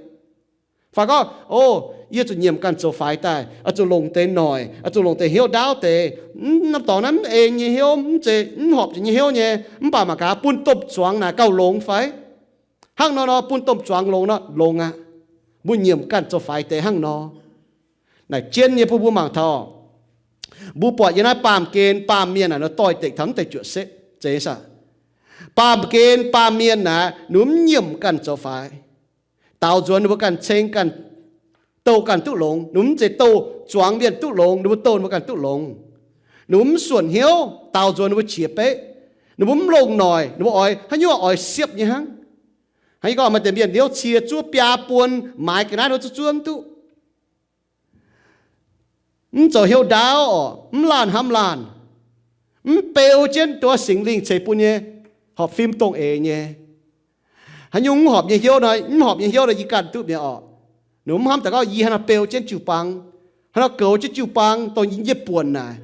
Fai gorngv, o, yie zuqc nyiemc ganh zoux faix daaih, oix zuqc longc deix noic, oix zuqc longc deix hnyouv ndaauv deix. Mv, norm dorngx naaiv mv ei nyei hnyouv, mv zeiz mv horpc zuqc nyei hnyouv nyei, mv baac mangc gaax bun domh zuangx naaic gauh longx fai? Hnangv nor nor bun domh zuangx longx nor, longx aqv. Mbuo nyiemc ganh zoux faix deix hnangv nor. Naaic jienv nyei bun mbuo mangc taux, mbuo buatc yiem naaiv baamh gen baamh mienh naaic nor doix-dekc taux mv deix juoqc setv zeiz aqv. Baamh gen baamh mienh naaic ninh mv nyiemc ganh zoux faix. Daaux nzuonx ninh mbuo ganh ceng ganh, douh ganh duqv longx. Ninh mbuo mv zeiz douh zuangx mienh duqv longx, ninh mbuo douh ninh mbuo ganh duqv longx. Ninh mbuo mv suonc hnyouv, daaux nzuonx ninh mbuo qiex beqv. Ninh mbuo mv longc noic, ninh mbuo oix haaix nyungc oix siepv nyei hnangv. Hnangv yie gorngv maaih deix mienh hnyouv cie zuov biaa buon maaiz ga'naaiv ninh mbuo zuov zuov mv duqv. Mv zoux hnyouv ndaauv orqc, mv laanh hnamv laanh, mv beu jienv duqv Singx Lingh ceix bun nyei horpc fim dongh eix nyei. Haaix nyungc mv horpc nyei hnyouv nor, mv horpc nyei hnyouv nor yie ganh duqv mi'aqv orqc. Ninh mv hnamv daaih gorngv yie hnangv nor beu jienv jiu-baang, hnangv nor goux jienv jiu-baang dongh yie nyei buonc naaic.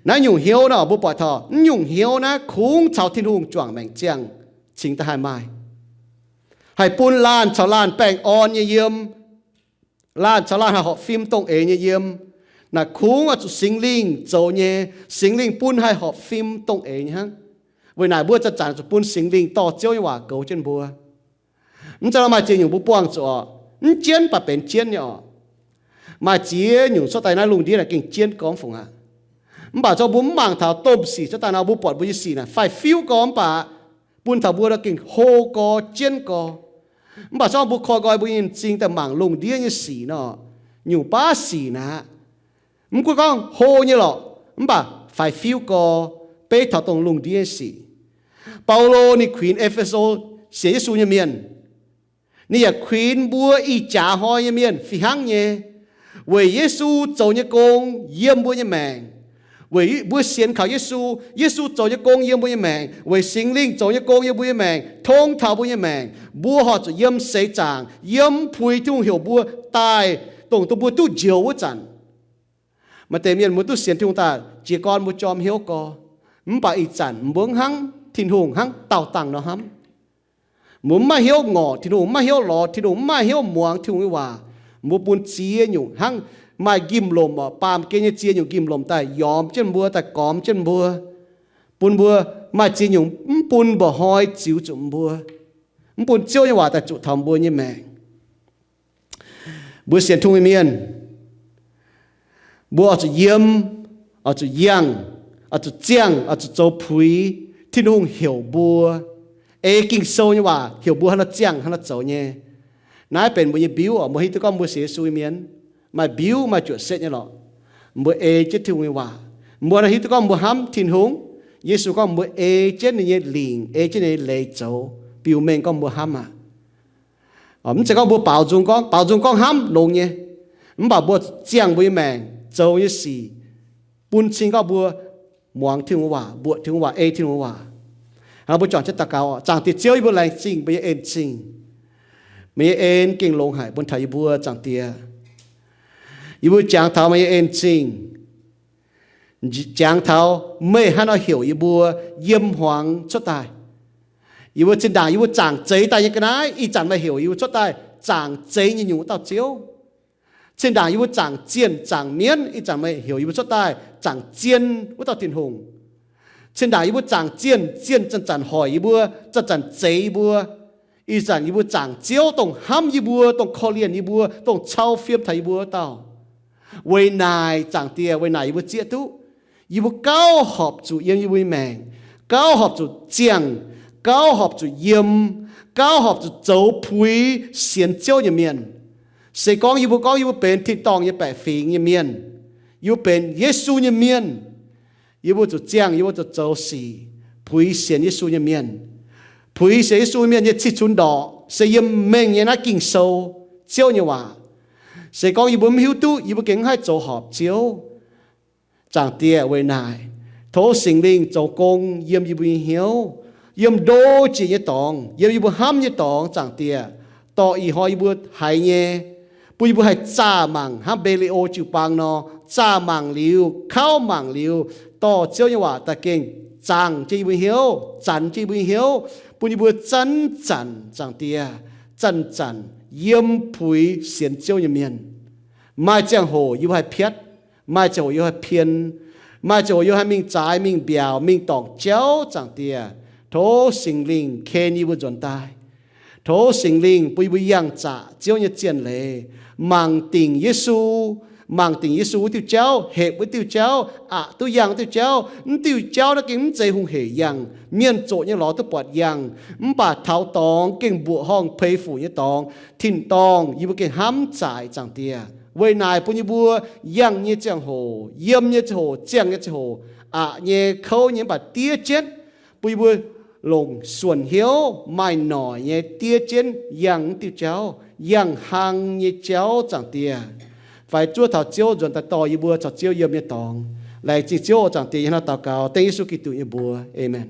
Naaiv nyungc hnyouv naaiv mbuo buatc taux, naaiv nyungc hnyouv naaiv kungx caux Tin-Hungh juangc maengc ziangh cingx daaih haih maaih, haih bun laanh caux laanh baengh orn nyei yiem, laanh caux laanh haih horpc fim dongh eix nyei yiem. Naaic kungx oix zuqc Singx Lingh zoux nyei. Singx Lingh bun haih horpc fim dongh eix nyei hnangv. Weic naaic mbuo zanc-zanc zuqc bun Singx Lingh dorh Ziouv nyei waac goux jienv mbuo. Mv zeiz nor maaih ziex nyungc mbuo buangh zuqc orqc, mv jienv baac benx jienv nyei orqc. Maaih ziex nyungc cuotv daaih naaiv lungh ndiev naaic gengh jienv gorngv fungc aqv. Mv baac corc mbuo mv mangc taux domh sic cuotv daaih nor, mbuo buatc mbuo nyei sic naaic faix-fiuv gorx mv baac bun taux mbuo gengh hlo gorx jienv gorx. Mv baac corc mbuo koi nqoi mbuo nyei m'zing daaih mangc lungh ndiev nyei sic nor, nyungc baav sic naaic, mv gunv gorngv hlo nyei lorqc, mv baac faix-fiuv gorx beiv taux dongh lungh ndiev nyei sic. Baulo ninh kuinx E^fe^so sienx Yesu nyei mienh, ninh yaac kuinx mbuo ih jaax hnoi nyei mienh fih hnangv nyei. Weic Yesu zoux nyei gong yiem mbuo nyei maengc, weic mbuo sienx kaux Yesu, Yesu zoux nyei gong yiem mbuo nyei maengc, weic Singx Lingh zoux nyei gong yiem mbuo nyei maengc, tong taux mbuo nyei maengc, mbuo horpc zuqc yiem seix zaangc, yiem puix Tin-Hungh heuc mbuo daaih, dongh dongh mbuo duqv njoux wuov zanc. Maaih deix mienh mbuo duqv sienx Tin-Hungh daaih, jiez gorn mbuo jorm hnyouv gorx, mv baac ih zanc mbuo mv hnangv Tin-Hungh hnangv daauh dangh nor hnamv. Mbuo mv maaih hnyouv ngorc Tin-Hungh, mv maaih hnyouv lorz Tin-Hungh, mv maaih hnyouv muangx Tin-Hungh nyei waac. Mbuo bun ziex nyungc hnangv maaih njimv-lomc orqc, baamh gen nyei ziex nyungc njimv-lomc daaih yomz jienv mbuo, daaih gormx jienv mbuo, bun mbuo maaih ziex nyungc mv bun mba'hnoi ziux zuqc mbuo, mv bun Ziouv nyei waac daaih zuqc taux mbuo nyei maengc. Mbuo sienx Tin-Hungh nyei mienh, mbuo oix zuqc yiem, oix zuqc yangh, oix zuqc ziangh, oix zuqc zoux puix Tin-Hungh heuc mbuo. Ei Ging-Sou nyei waac heuc mbuo hnangv nor ziangh, hnangv nor zoux nyei. Naaiv benx mbuo nyei mbiuv oc. Mbuo hiuv duqv gorngv mbuo sienx Yesu nyei mienh maaih mbiuv, maaih juoqc setv nyei lorqc. Mbuo ei jienv Tin-Hungh nyei waac, Mbuo nor hiuv duqv gorngv mbuo hnamv Tin-Hungh. Yesu gorngv mbuo ei jienv ninh nyei lingc, ei jienv ninh nyei leiz zoux, biux mengh gorngv mbuo hnamv aqv. Mv zeiz gorngv mbuo baaux nzung gorngv, baaux nzung gorngv hnamv longx nyei, mv baac mbuo ziangh mbuo nyei maengc zoux nyei sic bun cing gorngv mbuo muangx Tin-Hungh waac, mbuoqc Tin-Hungh waac, ei Tin-Hungh waac. Hnangv mbuo juangc jienv daux gaux. Zaangc Diex Ziouv, yie mbuo laengz zingh meih nyei en-zingh. Meih nyei en gengh longx haic bun taux yie mbuo, Zaangc Diex. Yie mbuo jangx taux meih nyei en-zingh, jangx taux meih hnangv nor heuc yie mbuo yiem hmuangx cuotv daaih. Yie mbuo zinh ndaangc yie mbuo zaangc zeix daaih nyei ga'naaiv, ih zanc meih heuc yie mbuo cuotv daaih zaangc zeix nyei nyungc wuov dauh Ziouv. Zinh ndaangc yie mbuo zaangc zienh zaangc mienv, ih zanc meih heuc yie mbuo cuotv daaih zaangc zien wuov dauh Tin-Hungh. Zinh ndaangc yie mbuo zaangc zienh, zienh zanc-zanc hoic yie mbuo, zanc-zanc zeix yie mbuo. Ih zanc yie mbuo zaangc Ziouv, dongh hnamv yie mbuo, dongh korv-lienh yie mbuo, dongh cau fiem taux yie mbuo wuov dauh. Weic naaic, Zaangc Diex, weic naaic yie mbuo zieqv duqv yie mbuo gauh horpc zuqc yiem yie mbuo nyei maengc, gauh horpc zuqc ziangh, gauh horpc zuqc yiem, gauh horpc zuqc zoux puix sienx Ziouv nyei mienh. Se gorngv yie mbuo gorngv yie mbuo benx tin-dorngh nyei baeqc fingx nyei mienh, yie mbuo benx Yesu nyei mienh, yie mbuo zuqc ziangh, yie mbuo zuqc zoux sic puix sienx Yesu nyei mienh. Puix sienx Yesu mienh nyei cih cunx ndorqc se yiem mengh nyei naaiv Ging-Sou, Ziouv nyei waac. Se gorngv yie mbuo mv hiuv duqv, yie mbuo gengh mv haih zoux horpc Ziouv. Zaangc Diex, weic naaic, tov Singx Lingh zoux gong yiem yie mbuo nyei hnyouv, yiem ndo jiex nyei dorngx, yiem yie mbuo hnamv nyei dorngx, Zaangc Diex, dorh ih hnoi yie mbuo haiz nyei, bun yie mbuo haih zaah mangc hnangv Mbe^li^o jiu-baang nor, zaah mangc liuz, kauv mangc liuz, dorh Ziouv nyei waac daaih gengh zaangc jienv yie mbuo hnyouv, zanx jienv yie mbuo hnyouv, bun yie mbuo zanc-zanc, Zaangc Diex, zanc-zanc yiem puix sienx Ziouv nyei mienh. Maaih ziangh hoc yie mbuo haih piatv, maaih ziangh hoc yie mbuo haih pien, maaih ziangh hoc yie mbuo haih mingh zaaix, mingh mbiaauc, mingh dorngc jauv, Zaangc Diex. Tov Singx Lingh ken yie mbuo nzuonx daaih. Tov Singx Lingh bun yie mbuo yangh zaqc Ziouv nyei zienh leiz, mangc dingc Yesu, mangc dingc Yesu wuov diuh jauv, hepc wuov diuh jauv, aqc duqv yangh wuov diuh jauv. Mv diuh jauv naaiv gengh mv zeiz hungh hec yangh. Mienh zoqc nyei lorz duqv buatc yangh, mv baac taux dorngx gengh mbuoqc horngh peix fuc nyei dorngx, tin-dorngh yie mbuo gengh hnamv zaaix, Zaangc Diex. Weic naaic bun yie mbuo yangh nyei ziangh hoc, yiem nyei ziangh hoc, ziangh nyei ziangh hoc, aqc nyei, kouv nyei, mv baac diev jienv, bun yie mbuo longc suonc hnyouv maaih noic nyei diev jienv yangh mv diuh jauv, yangh hlang nyei jauv, Zaangc Diex. Fai zuov taux Ziouv nzuonx daaih dorh yie mbuo caux Ziouv yiem nyei dorngx. Laengz zingh Ziouv, Zaangc Diex. Yie hnangv naaiv daux gaux dengv Yesu Giduc nyei mbuox. Aamen.